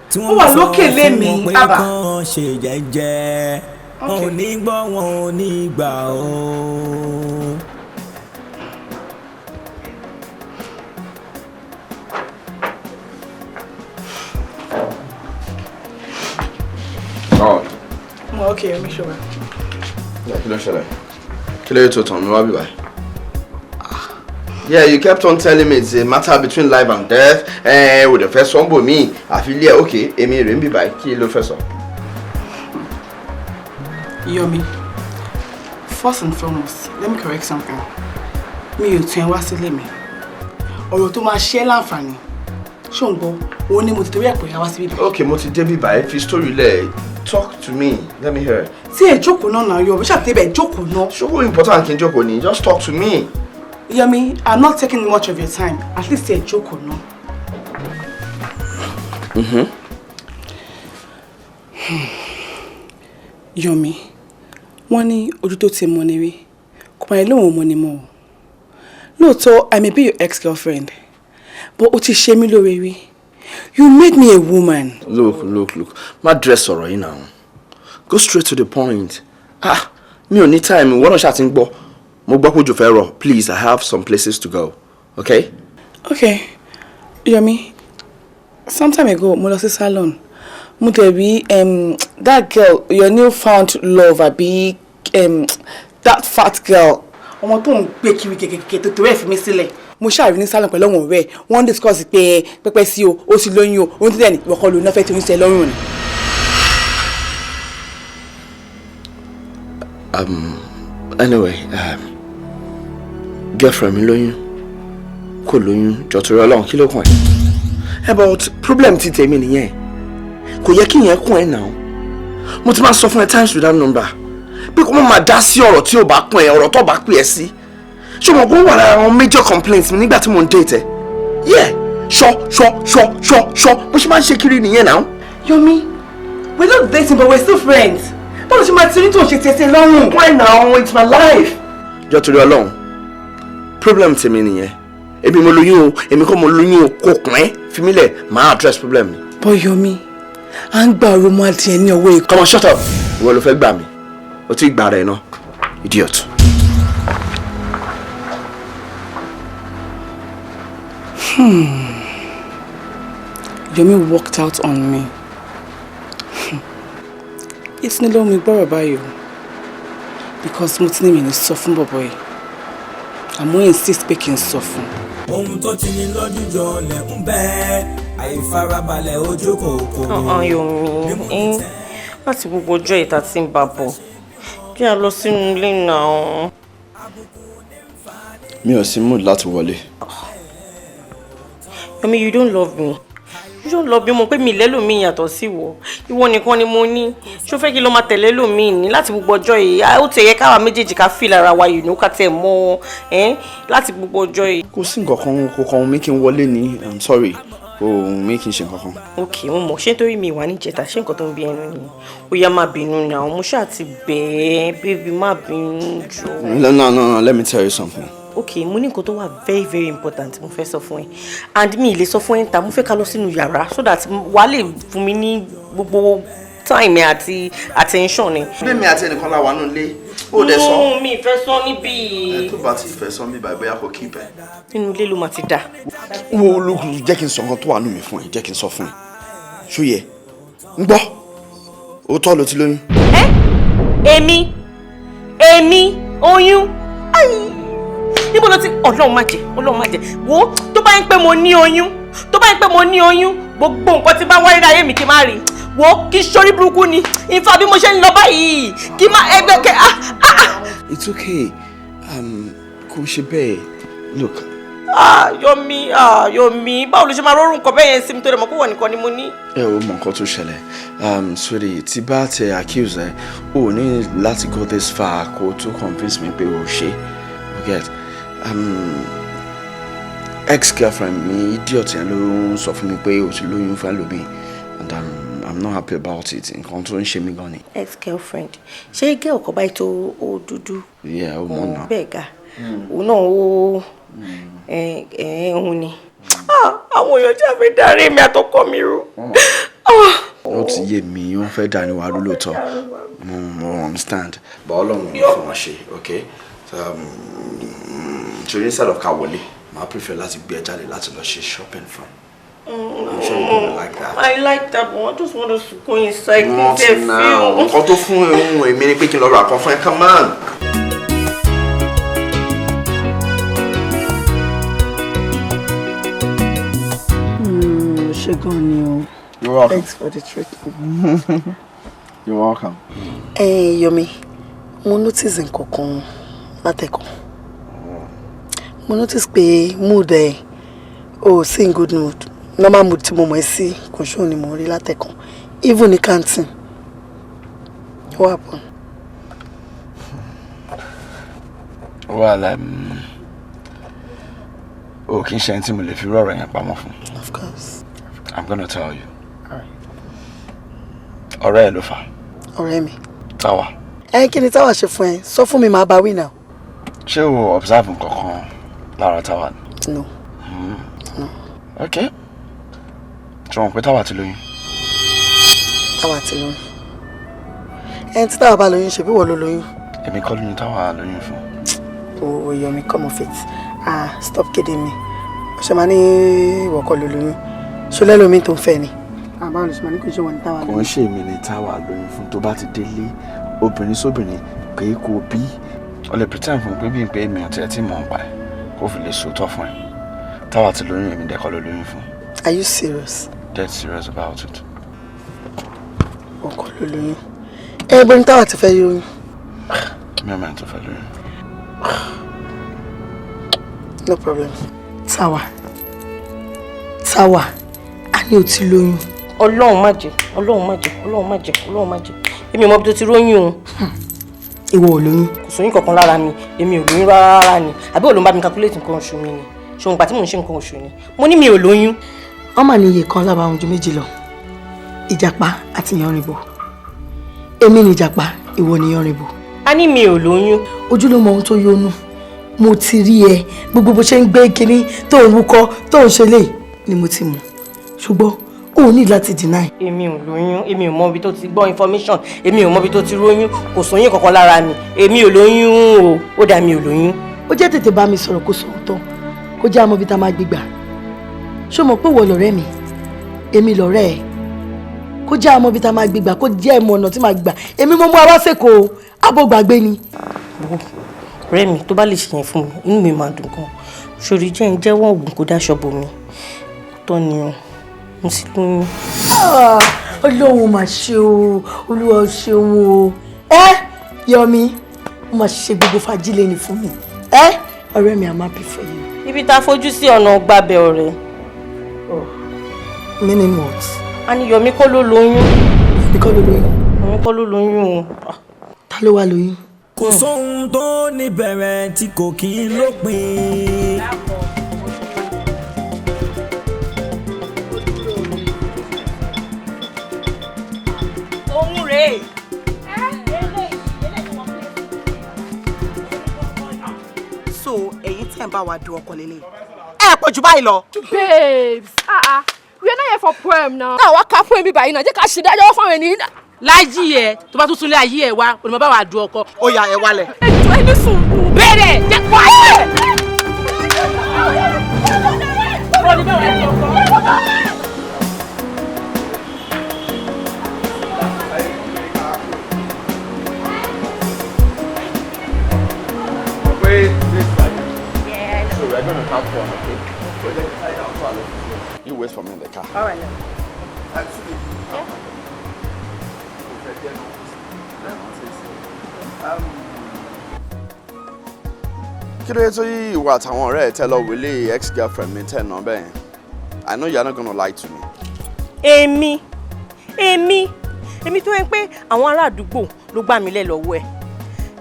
Tí wọ́n bá sọ fún wọn pé kàn ṣe jẹ́jẹ́, wọn ò ní gbọ́, wọn ò ní gbà o. Mo okay, mi ṣọba. Kí ló ṣẹlẹ̀? Kí ló yẹ tó tàn mí wá bí báyìí? Yeah, you kept on telling me it's a matter between life and death. O dẹ̀ fẹ́ sọ ń bò mí. Àfi ilé ẹ̀ okay, èmi rè ń bí báyìí, kí ló fẹ́ sọ? Yomi, first and foremost, let me correct something. Mi ò tún ẹ wá sílé mi. Ọ̀rọ̀ tó máa ṣe é láǹfààní. Ṣé ò ń gbọ́? Òun ni mo ti torí ẹ̀ pè é wá síbí báyìí. Okay, mo ti dé bí báyìí, fi story lẹ̀. Talk to me, let me hear it. Tí ẹ jókòó náà náà yọ, bí ṣàtẹ́bẹ̀ jókòó náà. Ṣé important kí n jókòó ni? Just talk to me. Yomi, I'm not taking much of your time. At least ẹ jókòó náà. Yomi, wọ́n ní ojú tó ti mọ ni rí, kò máa lóun mọ ni mọ́ o. Lóòótọ́, I may be your ex-girlfriend, but o ti ṣe mí lóore rí. You made me a woman. Look, look, look. Má dress ọ̀rọ̀ yìí now. Go straight to the point. Ah, mi ò ní time. Ìwọ náà ṣáà ti ń gbọ́. Mo gbọ́ pé òjò fẹ́ rọ̀. Please, I have some places to go. Okay? Okay. Yomi, some time ago, mo lọ sí salon. Mo dẹ̀ rí that girl, your newfound love, àbí that fat girl. Ọmọ tó ń gbé kiri kèkèkè tó torí ẹ̀ fi mí sílẹ̀. Mo ṣàrí ní salon pẹ̀lú àwọn ọ̀rẹ́ ẹ̀. Wọ́n ń discuss pé pẹ́pẹ́ sí o, ó ti lóyún o, ó ń tẹ́lẹ̀ ní ìwọ̀kọ́ lóyún náà fẹ́ tí ó ń ṣe lọ́rùn ni. Anyway, girlfriend mi lóyún, kò lóyún, jọ̀ọ́ torí Ọlọ́run, kí ló kàn ẹ́? About problem ti tèmi nìyẹn. Kò yẹ kí ìyẹn kún ẹ náà. Mo ti máa sọ fún ẹ times without number pé kó má máa dá sí ọ̀rọ̀ tí ò bá kún ẹ, ọ̀rọ̀ tó bá pè ẹ́ sí. Ṣé o mọ̀ pé ó wà lára àwọn major complaints mi nígbà tí mo ń date ẹ? Yeah, ṣọ ṣọ ṣọ ṣọ ṣọ bó ṣe máa ń ṣe kiri nìyẹn náà. Yomi, we're not dating but we're still friends. Báwo ṣe máa ti rí tó ń ṣe tẹ̀sẹ̀ lọ́rùn? Why now? It's my life. Jọ̀ọ́ torí Ọlọ́run, problem tèmi nìyẹn. Èmi mo lóyún o, èmi kọ́ mo lóyún o, kò kún ẹ́, fi mí lẹ̀, máa address problem mi. But Yomi, à ń gba òròmọ adìẹ ní ọwọ́ ikú. Come on, shut up. Ìwọ ló fẹ́ gbà mí. O ti gbà rẹ̀ náà, idiot. Yomi walked out on me. It's ní ló mi gbọ́rọ̀ báyìí o. Because mo ti ní mi ní sọ fún bọ̀bọ̀ yìí. Àmọ́ insist pé kí n sọ fún. Ohun tó ti ní lójú jọ lẹ̀ ń bẹ́, àìfarabalẹ̀ ojú kòkòrò. Ọ̀hún Yomi, láti gbogbo ọjọ́ ìta tí ń bá bọ̀, kí a lọ sínú ilé náà. Mi ò sí mood láti wọlé. Yomi, you don't love me. You don't love me. Mo pé mi lẹ́lòmíì yàtọ̀ sí ìwọ. Ìwọ nìkan ni mo ní. Ṣó fẹ́ kí ló máa tẹ̀lé lòmíì ní láti gbogbo ọjọ́ yìí? Ó ti yẹ káwa méjèèjì ká feel ara wa, you know, ká tẹ̀ mọ́ ẹ́ láti gbogbo ọjọ́ yìí. Kò sí nǹkan kan, kò kàn mí kí n wọlé ni. I'm sorry. Kò mí kí n ṣe nǹkan kan. Ok, mo mọ̀. Ṣé nítorí mi wà níjẹta? Ṣé nǹkan tó ń bí ẹnu ni? Ó yá, má bínú náà. Mo ṣáà ti bẹ̀ ẹ́, baby, má bínú jọ. No, no, no, let me tell you something. Ok, mo ní nǹkan tó wà very very important mo fẹ́ sọ fún ẹ, and mi ì lè sọ fún ẹ níta. Mo fẹ́ ká lọ sínú yàrá so that wàá lè fún mi ní gbogbo time àti attention ni. Bẹ́ẹ̀ni, àti ẹnìkan la wà nù ilé, ó dẹ̀ sọ. No, mi ì fẹ́ sọ níbí. Ẹ tó bá ti fẹ́ sọ níbí, bóyá kò keep ẹ. Nínú ilé ló máa ti dà. Wo, olókùn, jẹ́ kí n sọ nǹkan tó wà nù mí fún ẹ, jẹ́ kí n sọ fún ẹ. Ṣó yẹ? Ń gbọ́, òótọ́ ló ti lóyún. Èmi oyún? Níbo ló ti? Ọlọ́run má jẹ́, Ọlọ́run má jẹ́. Wo, tó bá ń pẹ́ mo ní oyún, tó bá ń pẹ́ mo ní oyún, gbogbo nǹkan tí bá wáyé láyé mi kí n má rí. Wo, kí sórí burúkú ni ìfà bí mo ṣe ń lọ báyìí, kí má ẹgbẹ́ kẹ ah ah. It's okay, kò ṣe bẹ́ẹ̀, look. Ah, Yomi, ah, Yomi, báwo ló ṣe máa rọrùn nǹkan bẹ́ẹ̀ yẹn sí mi tó dẹ̀ mọ̀ pé wọ́n nìkan ni mo ní? Ẹ ò mọ nǹkan tó ṣẹlẹ̀, sweetie, tí bá tẹ accuse ẹ, o ò ní láti go this far kó tó convince me pé o ṣe, you get? Ex-girlfriend mi, idiot yẹn, ló ń sọ fún mi pé o ti lóyún fún ẹlòmíì, and I'm not happy about it. Nǹkan tó ń ṣe mí gan ni. Ex-girlfriend, ṣé girl kan báyìí tó ó dúdú? Yeah, ó mọ̀ náà. Bẹ́ẹ̀ ga, òun náà ó ẹ ẹ òun ni. Àwọn èèyàn tí a fi darí mi àtọkọ mi rú. Ó ti yé mi, wọ́n fẹ́ dání wa rú lóòótọ́, mo understand, but Ọlọ́run ò ní fún wọn ṣe. Okay, so instead of ká wọlé, màá prefer láti gbé ẹ jáde láti lọ ṣe shopping fún. I'm sure you're gonna like that. I like that, but I just want us to go inside. Not now. Nǹkan tó fún ohun èmi ni pé kí n lọ rà kan fún ẹ. Come on. Ṣé gan ni o. You're welcome. Thanks for the treatment. You're welcome. Ẹ Yomi, mo notice nǹkan kan látẹ̀kọ̀. Mo notice pé mood ẹ ò sí in good mood. Normal mood tí mo mọ̀ ẹ́ sí kò ṣóun ni mo rí látẹ̀kọ̀. Even ní canteen. What happened? Well, o kì í ṣe ẹni tí mo lè fi rọ̀rọ̀ yẹn pamọ́ fún. Of course. I'm gonna tell you. Ọ̀rẹ́ ẹ ló fà. Ọ̀rẹ́ mi. Táwa. Ẹ kí ni Táwa ṣe fún ẹ? Sọ fún mi, màá bá wí náà. Ṣé o observe nǹkan kan lára Táwa ni? No. No. Okay. Ṣé o mọ̀ pé Táwa ti lóyún? Táwa ti lóyún. Ẹni tí Táwa bá lóyún, ṣe bí wọ́n ló lóyún? Èmi kọ́ lóyún Táwa lóyún fún. Oh, Yomi, come off it. Ah, stop kidding me. Ṣé máa ní ìwọ kọ́ ló lóyún? Ṣé lẹ́lòmíì tó ń fẹ́ ni? Àbáwọn lè ṣe máa ní kò ṣe wọn ní Táwa Kò ń lóyún. ṣe èmi ni Táwa lóyún fún. Tó bá ti délé, obìnrin sóbìnrin pé kò bí. O lè pretend fún pé bíi pé èmi àti ẹ tí mò ń pa ẹ kó fi lè sòótọ́ fún ẹ. Táwa ti lóyún, èmi dẹ́kọ́ ló lóyún fún. Are you serious? Dead serious about it. Ọkọ ló lóyún. Ẹ bọ́ ní Táwa ti fẹ́ lóyún. Mi ò mẹ́rin tó fẹ́ lóyún. No problem. Táwa. Táwa. A ní o ti lóyún. Ọlọ́run má jẹ́, Ọlọ́run má jẹ́, Ọlọ́run má jẹ́, Ọlọ́run má jẹ́. Èmi ò mọ ibi tó ti róyún o. Ìwọ ò lóyún? Kò sóyún kankan lára mi, èmi ò lóyún rárá rárá ni. Àbí òun ló ń bá mi calculate nǹkan oṣù mi ni? Ṣòun ìgbà tí mò ń ṣe nǹkan oṣù ni? Mo ní mi ò lóyún. Wọ́n mà ní iye kan lábàá ojú méjì lọ. Ìjàpá àti Yánrinbo. Èmi ni ìjàpá, ìwọ ni Yánrinbo. A ní mi ò lóyún. Ojú ló mọ ohun tó yónú. Mo ti rí ẹ, gbogbo bó ṣe ń gbé kinní tó ń wúkọ́ tó ń ṣe léyìí ni mo ti mọ̀. Ṣùgbọ́n O ní láti deny. Èmi ò lóyún, èmi ò mọ ibi tó ti gbọ́ information, èmi ò mọ ibi tó ti róyún, kò sóyún kankan lára mi, èmi ò lóyún o, ó dà, mi ò lóyún. Ó jẹ́ tètè bá mi sọ̀rọ̀, kó sọ òótọ́, kó jẹ́ àmọ́ ibi tá a máa gbégbà. Ṣé o mọ̀ pé wọ́n lọ̀rẹ́ mi, èmi lọ̀rẹ́ ẹ̀? Kó jẹ́ àmọ́ ibi tá a máa gbégbà, kó jẹ́ ẹ̀mọ ọ̀nà tí màá gbà. Èmi mo mú wa wá sẹ́kọ̀ọ́, abo gbàgbé ni. Ọ̀rẹ́ mi, tó bá lè ṣe yẹn fún mi, inú mi máa dùn gan. Ṣòrí jẹ́ ń jẹ́wọ́ ògùn kó dáṣọ bò mí. Tọ́ ni o, mo sì lóyún. Ah, Ọlọ́run mà ṣe o, Olúwa ṣeun o. Ẹ Yọmi, ó mà ṣe gbogbo fàájì ní fún mi. Ẹ ọ̀rẹ́ mi, I'm happy for you. Ibi tá a fojú sí, ọ̀nà gbàbẹ̀, ọ̀rẹ́. Meaning what? A ní Yọmi kọ́ ló lóyún. Yọmi kọ́ ló lóyún. Yọmi kọ́ ló lóyún o. Ta ló wá lóyún? Kò sóhun tó ní bẹ̀rẹ̀ tí kò kí ń lópin. Òun rèé. So ẹ̀yin tẹ̀ ń bá wa du ọkọ lélẹ̀, ẹ pọ̀ jù báyìí lọ. Babes, ah ah, we are not here for poem now. Àwa ká poem bíbá yìí náà, jẹ́ ká ṣèdájọ́ fáwọn ènìyàn. Láyé ẹ, tó bá tún súnlé ayé ẹ wá, onímọ̀ bá wà du ọkọ. Ó yá, ẹ wálẹ̀. Ètò ẹni sùúrù. Bẹ̀rẹ̀ jẹ́ wáyé. Wait, wait, wait. So we're gonna have fun, okay? You wait for me in the car. All right. Actually, Yeah. Kí ló dé tó yí ìwà àtàwọn ọ̀rẹ́ ẹ̀ tẹ́ lọ wọlé ex girlfriend mi tẹ́ nà bẹ́ẹ̀? I know you are not gonna lie to me. Èmi tó yẹn pé àwọn ará àdúgbò ló gbà mí lẹ̀ lọ́wọ́ ẹ̀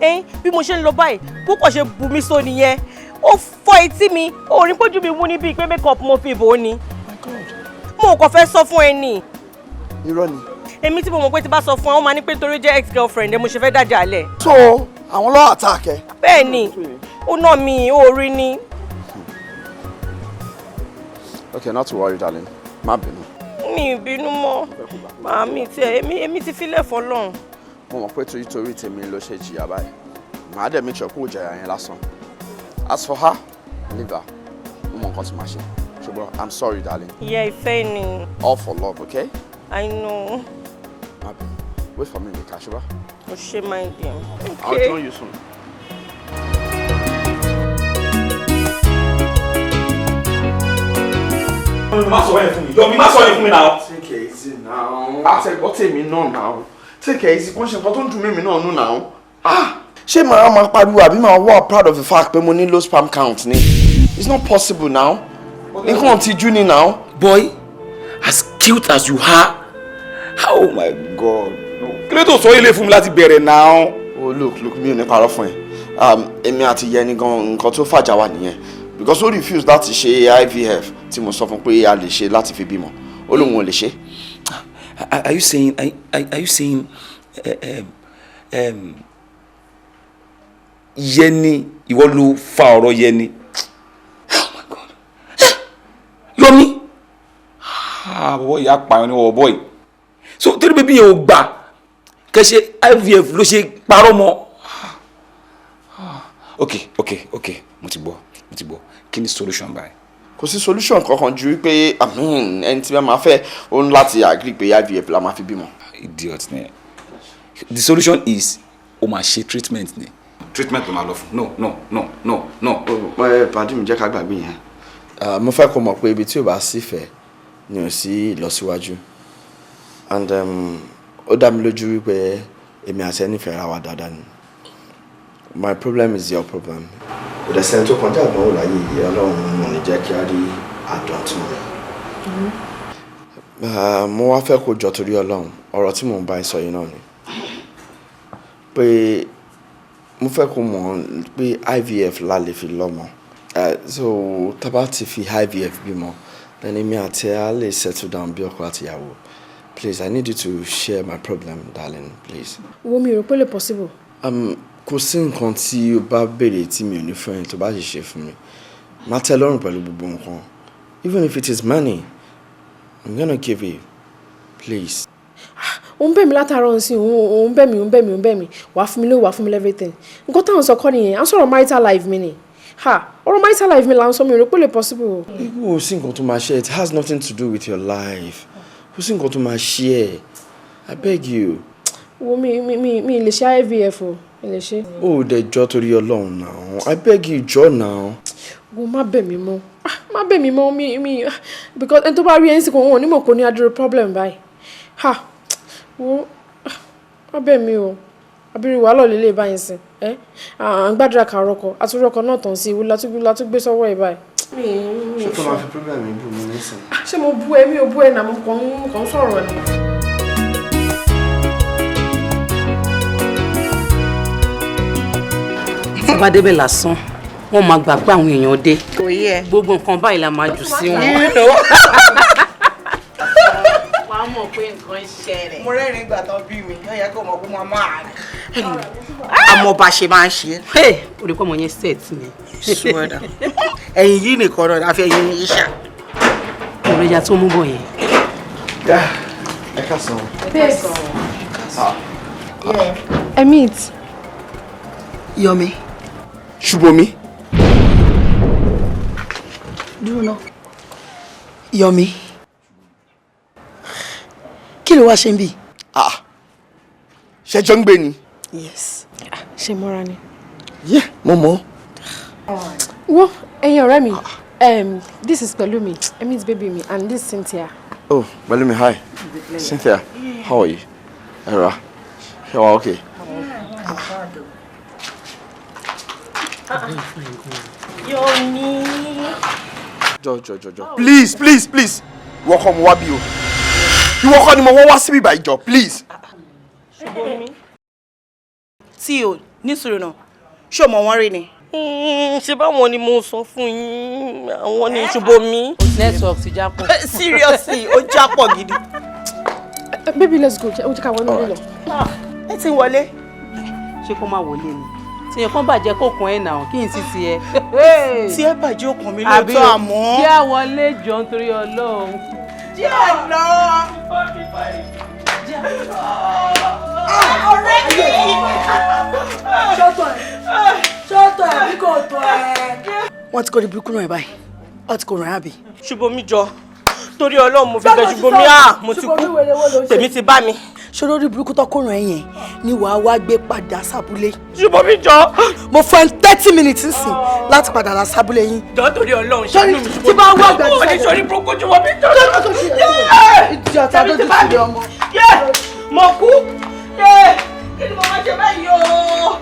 ẹ́n, bí mo ṣe ń lọ báyìí, púpọ̀ ṣe bu mi só nìyẹn, ó fọ́ etí mi, ó rí pójú mi wú níbi pé make up mo fi bò ó ni. Mo kàn fẹ́ sọ fún ẹ ní. Irọ́ ni. Èmi tí mo mọ̀ pé tí bá sọ fún ẹ, ó máa ní pé nítorí jẹ́ ex girlfriend ẹ mo ṣe fẹ́ dájà lẹ̀. So àwọn lọ́wọ́ attack ẹ? Bẹ́ẹ̀ ni, ó ná mi, ó rí ni. Okay, not to worry, darling. Má bínú. Mi ì bínú mọ́, màámi tiẹ̀, èmi ti filẹ̀ fọlọ́run. Mo mọ̀ pé torí torí tèmi ló ṣe jìyà báyìí. Màá dẹ̀ make sure kó o jẹ̀yà yẹn lásán. As for her, leave her. Mo mọ nǹkan tí màá ṣe. Ṣùgbọ́n I'm sorry, darling. Ìyá ìfẹ́ ni. All for love, okay? I know. Má bínú. Wait for me in the car, ṣùgbọ́n. O ṣe, my dear. I'll join you soon. Má sọ yẹn fún mi, Yọmi, má sọ yẹn fún mi náà. Take it easy now. Àtẹ̀gbọ́ tèmi náà now. Take it easy, kò ń ṣe nǹkan tó ń dùn mímí náà nù now. Ah! Ṣé màá máa pariwo àbí màá wà proud of the fact pé mo ní low sperm count ni? It's not possible now. Nǹkan tijú ni now. Boy, as cute as you are, oh my God, no. Kí ló tó sọ ilé fún mi láti bẹ̀rẹ̀ náà? Oh, look, look, mi ò ní parọ́ fún ẹ. Èmi àti Yẹni gan, nǹkan tó fàjà wà nìyẹn. Because ó refuse láti ṣe IVF tí mo sọ fún pé a lè ṣe láti fi bímọ. Ó lóun ò lè ṣe. Are you saying Yẹni, ìwọ ló fa ọ̀rọ̀ Yẹni? Oh my God. Yọmi! Ah, bọ̀bọ̀ ìyá pààyàn ni wọ̀ bọ̀ yìí. So torí bíbí yẹn ò gbà kẹ́ ṣe IVF ló ṣe parọ́ mọ́. Ok, mo ti gbọ́, mo ti gbọ́. Kí ni solution báyìí? Kò sí solution kankan ju wípé, I mean, ẹni tí wọ́n máa fẹ́ ó ń láti agree pé IVF la máa fi bímọ. Idiot ni. The solution is o máa ṣe treatment ni. Treatment ló máa lọ fún. No, no, no, no, no. Ẹ pàdé mi, jẹ́ ká gbàgbé yẹn. Mo fẹ́ kó mọ̀ pé ibi tí ò bá sífẹ̀ẹ́ ni ò sí ìlọsíwájú, and ó dá mi lójú wípé èmi àti ẹ nífẹ̀ẹ́ ra wa dáadáa ni. My problem is your problem. Kò dẹ̀ sẹ́ni tó kọjá àdánwò láyé yìí. Ọlọ́run ò ní jẹ́ kí á rí àdán tún. Mo wá fẹ́ kó jọ torí Ọlọ́run, ọ̀rọ̀ tí mò ń bá ẹ sọ yìí náà ni pé mo fẹ́ kó mọ̀ pé IVF la lè fi lọ́mọ. So tá bá ti fi IVF bímọ, then èmi àti ẹ á lè settle down bí ọkọ àti ìyàwó. Please, I need you to share my problem, darling, please. Wo, mi rò pé lè possible. Kò sí nǹkan tí o bá béèrè tí mi ò ní fẹ́ tó bá sì ṣe fún mi. Máa tẹ́ lọ́rùn pẹ̀lú gbogbo nǹkan, even if it is money. I'm gonna give you, please. Òun bẹ̀ mí látàárọ̀ nsìn, òun bẹ̀ mí, òun bẹ̀ mí, òun bẹ̀ mí. Wàá fún mi lówó, wàá fún mi everything. Nǹkan táwọn sọ kọ́ nìyẹn, à ń sọ̀rọ̀ marital life mi ni. Ha, ọ̀rọ̀ marital life mi là ń sọ, mi ò rò pé lè possible o. Kò sí nǹkan tó máa ṣe, it has nothing to do with your life. Kò sí nǹkan tó máa ṣe ẹ́. I beg you. Wo, mi lè ṣe IVF o, mi lè ṣe. Ó dẹ̀ jọ́, torí Ọlọ́run now. I beg you, jọ̀ọ́ now. Wo, má bẹ̀ mí mọ́. Ah, má bẹ̀ mí mọ́ mi because ẹni tó bá rí ẹni sì kò wọ́n onímọ̀ kò ní adúrú problem báyìí. Ha, wo, ah, má bẹ̀ mí o. Àbírí wàhálà lè lè báyìí sìn. Ẹ́ à ń gbàdúrà ká rọ́kọ, àtúrọ́kọ náà tàn sí ìwú látúgbé sọ́wọ́ ẹ̀ báyìí. Mi Ṣé tó máa fi problem mi bù mí nísìn? Ṣé mo bú ẹ? Mi ò bú ẹ nà, mo kàn ń sọ̀rọ̀ ni. Tí bá débẹ̀ lásán, wọ́n máa gbà pé àwọn èèyàn dé. Kò yé ẹ. Gbogbo nǹkan báyìí la máa jù sí wọn. Wàá mọ̀ pé nǹkan ṣẹlẹ̀. Mo rẹ́rìn-ín ìgbà tán bí mi, ó yẹ kó mọ̀ pé mo máa àmọ́ bá ṣe máa ń ṣe. O lè kọ́ ọmọ yẹn set ni. Sùwọ́dà. Ẹ̀yìn yìí nìkan náà àfi ẹ̀yìn yìí ṣá. Ọ̀rọ̀ ẹja tó mú bọ̀ yẹn. Ẹ káàsán. Babes. I meet. Yomi. Ṣùbọ́mi. Dúró ná. Yomi. Kí ló wá ṣe ń bì? Ah. Ṣẹjọ́ ń gbé ni. Yes. Ṣe mọ́ra ni. Yeah, mo mọ̀. Wo, ẹ̀yin ọ̀rẹ́ mi, this is Pẹ̀lúmi, I meet baby mi, and this is Cynthia. Oh, Pẹ̀lúmi, hi. Cynthia, how are you? Ẹ̀rọ, ṣé wàá okay? Yomi. Jọ jọ jọ jọ. Please, please, please. Ìwọ kọ́ mo wá bí o. Ìwọ kọ́ ni mo wọ́n wá síbí báyìí, jọ, please. Tí o ní sùúrù náà, ṣé o mọ̀ wọ́n rí ni? Ṣé báwọn ni mo sọ fún yín, àwọn ni Ṣùbọ́mi. Network ti jápọ̀. Seriously, ó jápọ̀ gidi. Baby, let's go. Ó jẹ́ ká wọnú ilé lọ. Ẹ ti ń wọlé. Ṣé kó má wọlé ni? Tìyẹn kan bàjẹ́ kó kàn ẹ́ nà kí n sì tiẹ̀. Tí ẹ bàjẹ́ ó kàn mí lóòótọ́, àmọ́. Kí á wọlé jọ nítorí Ọlọ́run. Díẹ̀ lọ. Ọ̀rẹ́ mi. Ṣọ́tọ̀ ẹ̀, ṣọ́tọ̀ ẹ̀ bí kò tọ́ ẹ̀. Wọ́n ti kọ́ di burúkú náà báyìí, wọ́n ti kò ràn án àbí. Ṣùbọ́mi, jọ, torí Ọlọ́run mo fi bẹ̀ Ṣùbọ́mi, à mo ti kú, tèmi ti bá mi. Ṣé lórí burúkú tó kò ràn ẹ́ yẹn ni wàá wá gbé padà sábúlé? Ṣùbọ́mi, jọ. Mo fún ẹ 30 minutes nsìn láti padà lọ sábúlé yín. Jọ, torí Ọlọ́run, ṣàánú mi. Tí bá wà gbàdúrà. Ó ní sọrí burúkú, Ṣùbọ́mi, jọ. Ìdí ọ̀tá lójú sí ọmọ. Mo kú, kí ni mo máa ṣe báyìí o?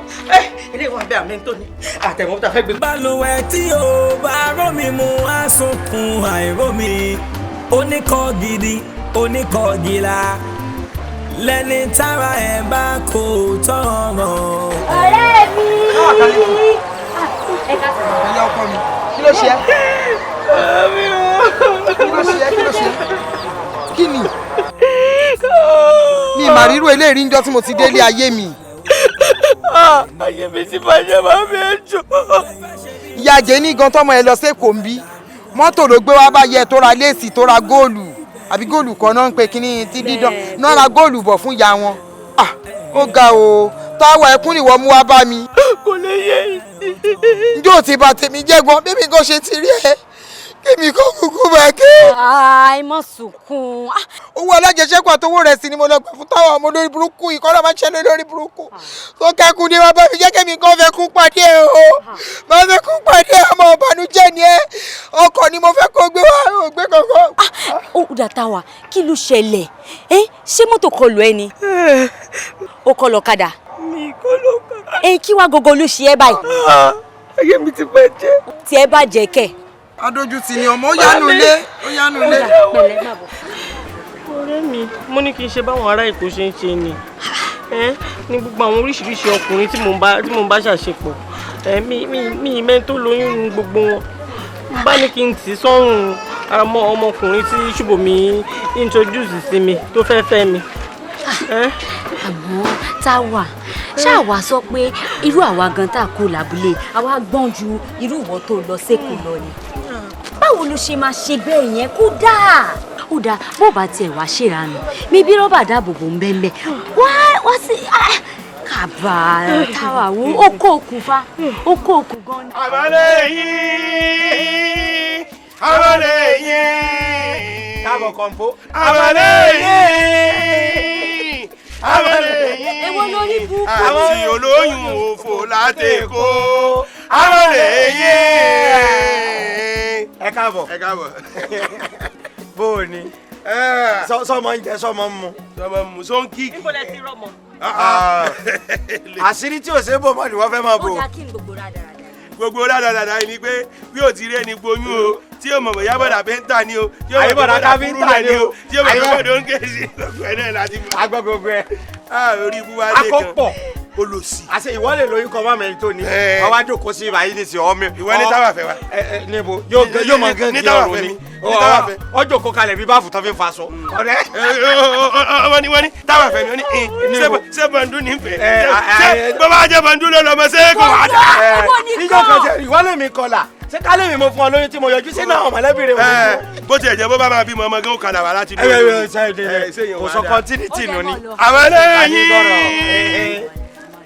Ilé ìwọ̀n abẹ́ àmì tó ní àtẹ̀wọ́n tá a fẹ́ gbé. Balùwẹ̀ tí o bá rómi mu á sunkún àìrómi. Oníkọ́ gidi, oníkọ́ gila, lẹ́ni tára ẹ̀ bá kò tọrọ. Ọ̀rẹ́ mi. Ẹ ká sọ. Ẹyà ọkọ mi, kí ló ṣe ẹ́? Kí ló ṣe ẹ́? Kí ló ṣe ẹ́? Kí ni? Mi mà rírú eléyìí níjọ́ tí mo ti délé ayé mi. Ayé mi ti bàjẹ́, máa fi ẹ jọ. Ìyá jẹ́ ní gan tọmọ ẹ lọ sẹ́kọ̀ọ́ ń bí. Mọ́tò ló gbé wá bá yẹ tó ra léèsì, tó ra góòlù, àbí góòlù kan náà ń pe kínní tí dídán náà, ra góòlù bọ̀ fún ìyá wọn. Ah, ó ga o, táwa ẹkún nìwọ mú wá bá mi. Kò lè yé. Njó ti bà tèmi jẹ́ gan, bébí gan ṣe ti rí ẹ kémi kó kúkú bá ké. Ai, má sunkún. Owó alájẹsẹ́kù àtowó rẹ̀ sì ni mo lọ gbà fún táwọn ọmọ olórí burúkú yìí kọ́ ló máa ń ṣẹlẹ̀ lórí burúkú tó kẹ́kùn ní wọn bá fi jẹ́ kémi kan fẹ́ kún pàdé ẹ o, máa fẹ́ kún pàdé ẹ. Ọmọ ìbànújẹ́ ni ẹ. Ọkọ̀ ni mo fẹ́ kó gbé wá, ò gbé kankan. Ó dà, Táwa, kí ló ṣẹlẹ̀? Ẹ ṣé mọ́tò kọlù ẹ ni? Ó kọlù ọ̀kadà? Mi kọ́ ló kọ́. Ẹ kí wá gogo ló ṣe ẹ báyìí? Ayé mi ti bàjẹ́. Tí ẹ bàjẹ́ kẹ̀. Adójútì ni ọmọ, ó yánu ilé, ó yánu ilé. Pẹ̀lẹ́, má bọ̀. Ọ̀rẹ́ mi, mo ní kí n ṣe báwọn ará Èkó ṣe ń ṣe ni ẹ ní gbogbo àwọn oríṣiríṣi ọkùnrin tí mò ń bá ṣàṣepọ̀. Ẹ mi ìmẹ́ tó lóyún ní gbogbo wọn. Mo bá ní kí n tì sọ́rùn ọmọ ọmọkùnrin tí Ṣùbọ́mi introduce sí mi tó fẹ́ fẹ́ mi. Àmọ́ Táwa, ṣáà wá sọ pé irú àwa gan tá a kó lábúlé, àwa gbọ́n ju irú ìwọ tó lọ sékòó lọ ni. Báwo ló ṣe máa ṣe bẹ́ẹ̀ yẹn? Kó dáa. Ó dáa, bó bá tiẹ̀ wá ṣèrànù mi bí rọ́bà dáàbòbò ń bẹ́ẹ̀ wá wá sí kàbà Táwa wo ó kó òkun fa ó kó òkun gan ni. Àmàlẹ́ yìí, àmàlẹ́ yìí. Káàbọ̀ kọ̀ǹpó. Àmàlẹ́ yìí, àmàlẹ́ yìí. Èwo lórí burúkú. Àti olóyún òfò látẹ̀kọ́. Àmàlẹ́ yìí. Ẹ káàbọ̀. Ẹ káàbọ̀. Bó o ní. Sọmọ ń jẹ, sọmọ ń mu. Sọmọ ń mu, sọ ń kíkì. Níbo lẹ ti rọmọ? Àṣírí tí ò ṣe é bò mọ́ ni wọ́n fẹ́ máa bò. Ó dáa, kí n gbogbo rádaràda. Gbogbo rádaràda yìí ni pé bí ò ti rí ẹni gboyún o, tí yóò mọ̀ bóyá bọ̀dà pẹ́ńtà ni o, tí yóò mọ̀ bóyá bọ̀dà kúrú rẹ̀ ni o, tí yóò mọ̀ bóyá bọ̀dà oúnjẹ gbogbo ẹ̀ náà láti mọ̀. Agbọ́ gbogbo ẹ̀. Orí ibú wa dé kan. Akọ́pọ̀. Olòṣì. Àṣẹ ìwọ lè lóyún kọ mọ́mọ́ ẹni tó ní. Ọwọ́ àjòkó sí ibà yìí ní sí ọmọ. Ìwọ ní Táwa fẹ́ wa. Níbo yóò mọ gán Ní di Táwa ọ̀rọ̀ fẹ́ ni. mi. Ní Táwa fẹ́. Ọjọ́ kó kalẹ̀ bí báfù tán fi fa aṣọ. Ọ̀rẹ́. Wọ́n ní Táwa fẹ́ mi, ó ní ṣé bọ̀ǹdù ní fẹ́. Ṣé bó bá jẹ́ bọ̀ǹdù ló lọ́mọ ṣé kò wá dá. Níjọ́ kan ṣe ìwọ lèmi kọlà. Ṣé kálẹ̀ mi mo fún ọ lóyún tí mo yọjú sínú àwọn mọ̀lẹ́bí rẹ̀ wọ́n. Bó tiẹ̀ jẹ́ bó bá máa bímọ ọmọ gan ó kadà wá láti Ẹ ẹ ẹ kò sọ continuity nù ni. Àwọn ẹlẹ́yìn.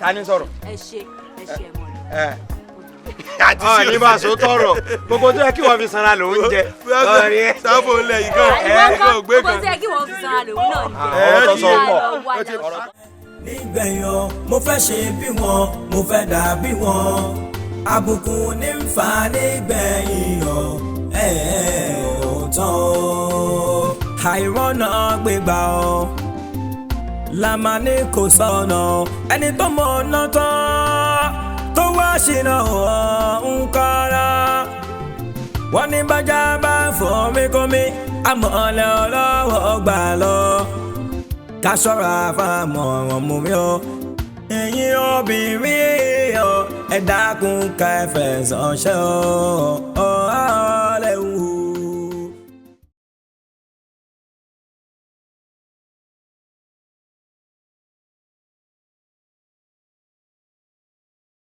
Ta ni sọ̀rọ̀? Ẹ ṣe ẹ ṣe ẹ mọ̀ lọ. Àti sí ní bá a sọ tọrọ gbogbo tó yẹ kí wọ́n fi sanra lòún jẹ. Sáfò ńlẹ̀ yìí kan Ìwọ ẹ̀ kan kò gbé gbogbo kan. tí ẹ kí wọ́n fi sanra lòun náà ni. Ọ̀rọ̀ tó sọ pọ̀. Nígbẹ̀yìn o, mo fẹ́ ṣe bí wọn, mo fẹ́ dà bí wọn. Àbùkù ní ń fa nígbẹ̀yìn o, ẹ̀ ò tán o. Àìrọ́nà gbégbá o, làmà ní kò sọ̀nà. Ẹni tó mọ̀ ọ̀nà tán tó wá ṣìnà ọ̀ ń kọ́ra. Wọ́n ní bájá bá fọ́ mi kọ́ mi, àmọ́ ọ̀lẹ́ ọlọ́wọ́ gbà lọ. Ká ṣọ́ra fáwọn ọmọ mi o. Ẹ̀yin obìnrin o, ẹ dákun ká ẹ fẹ̀sọ̀ ṣe o. Ọ̀ọ́lẹ̀ wù.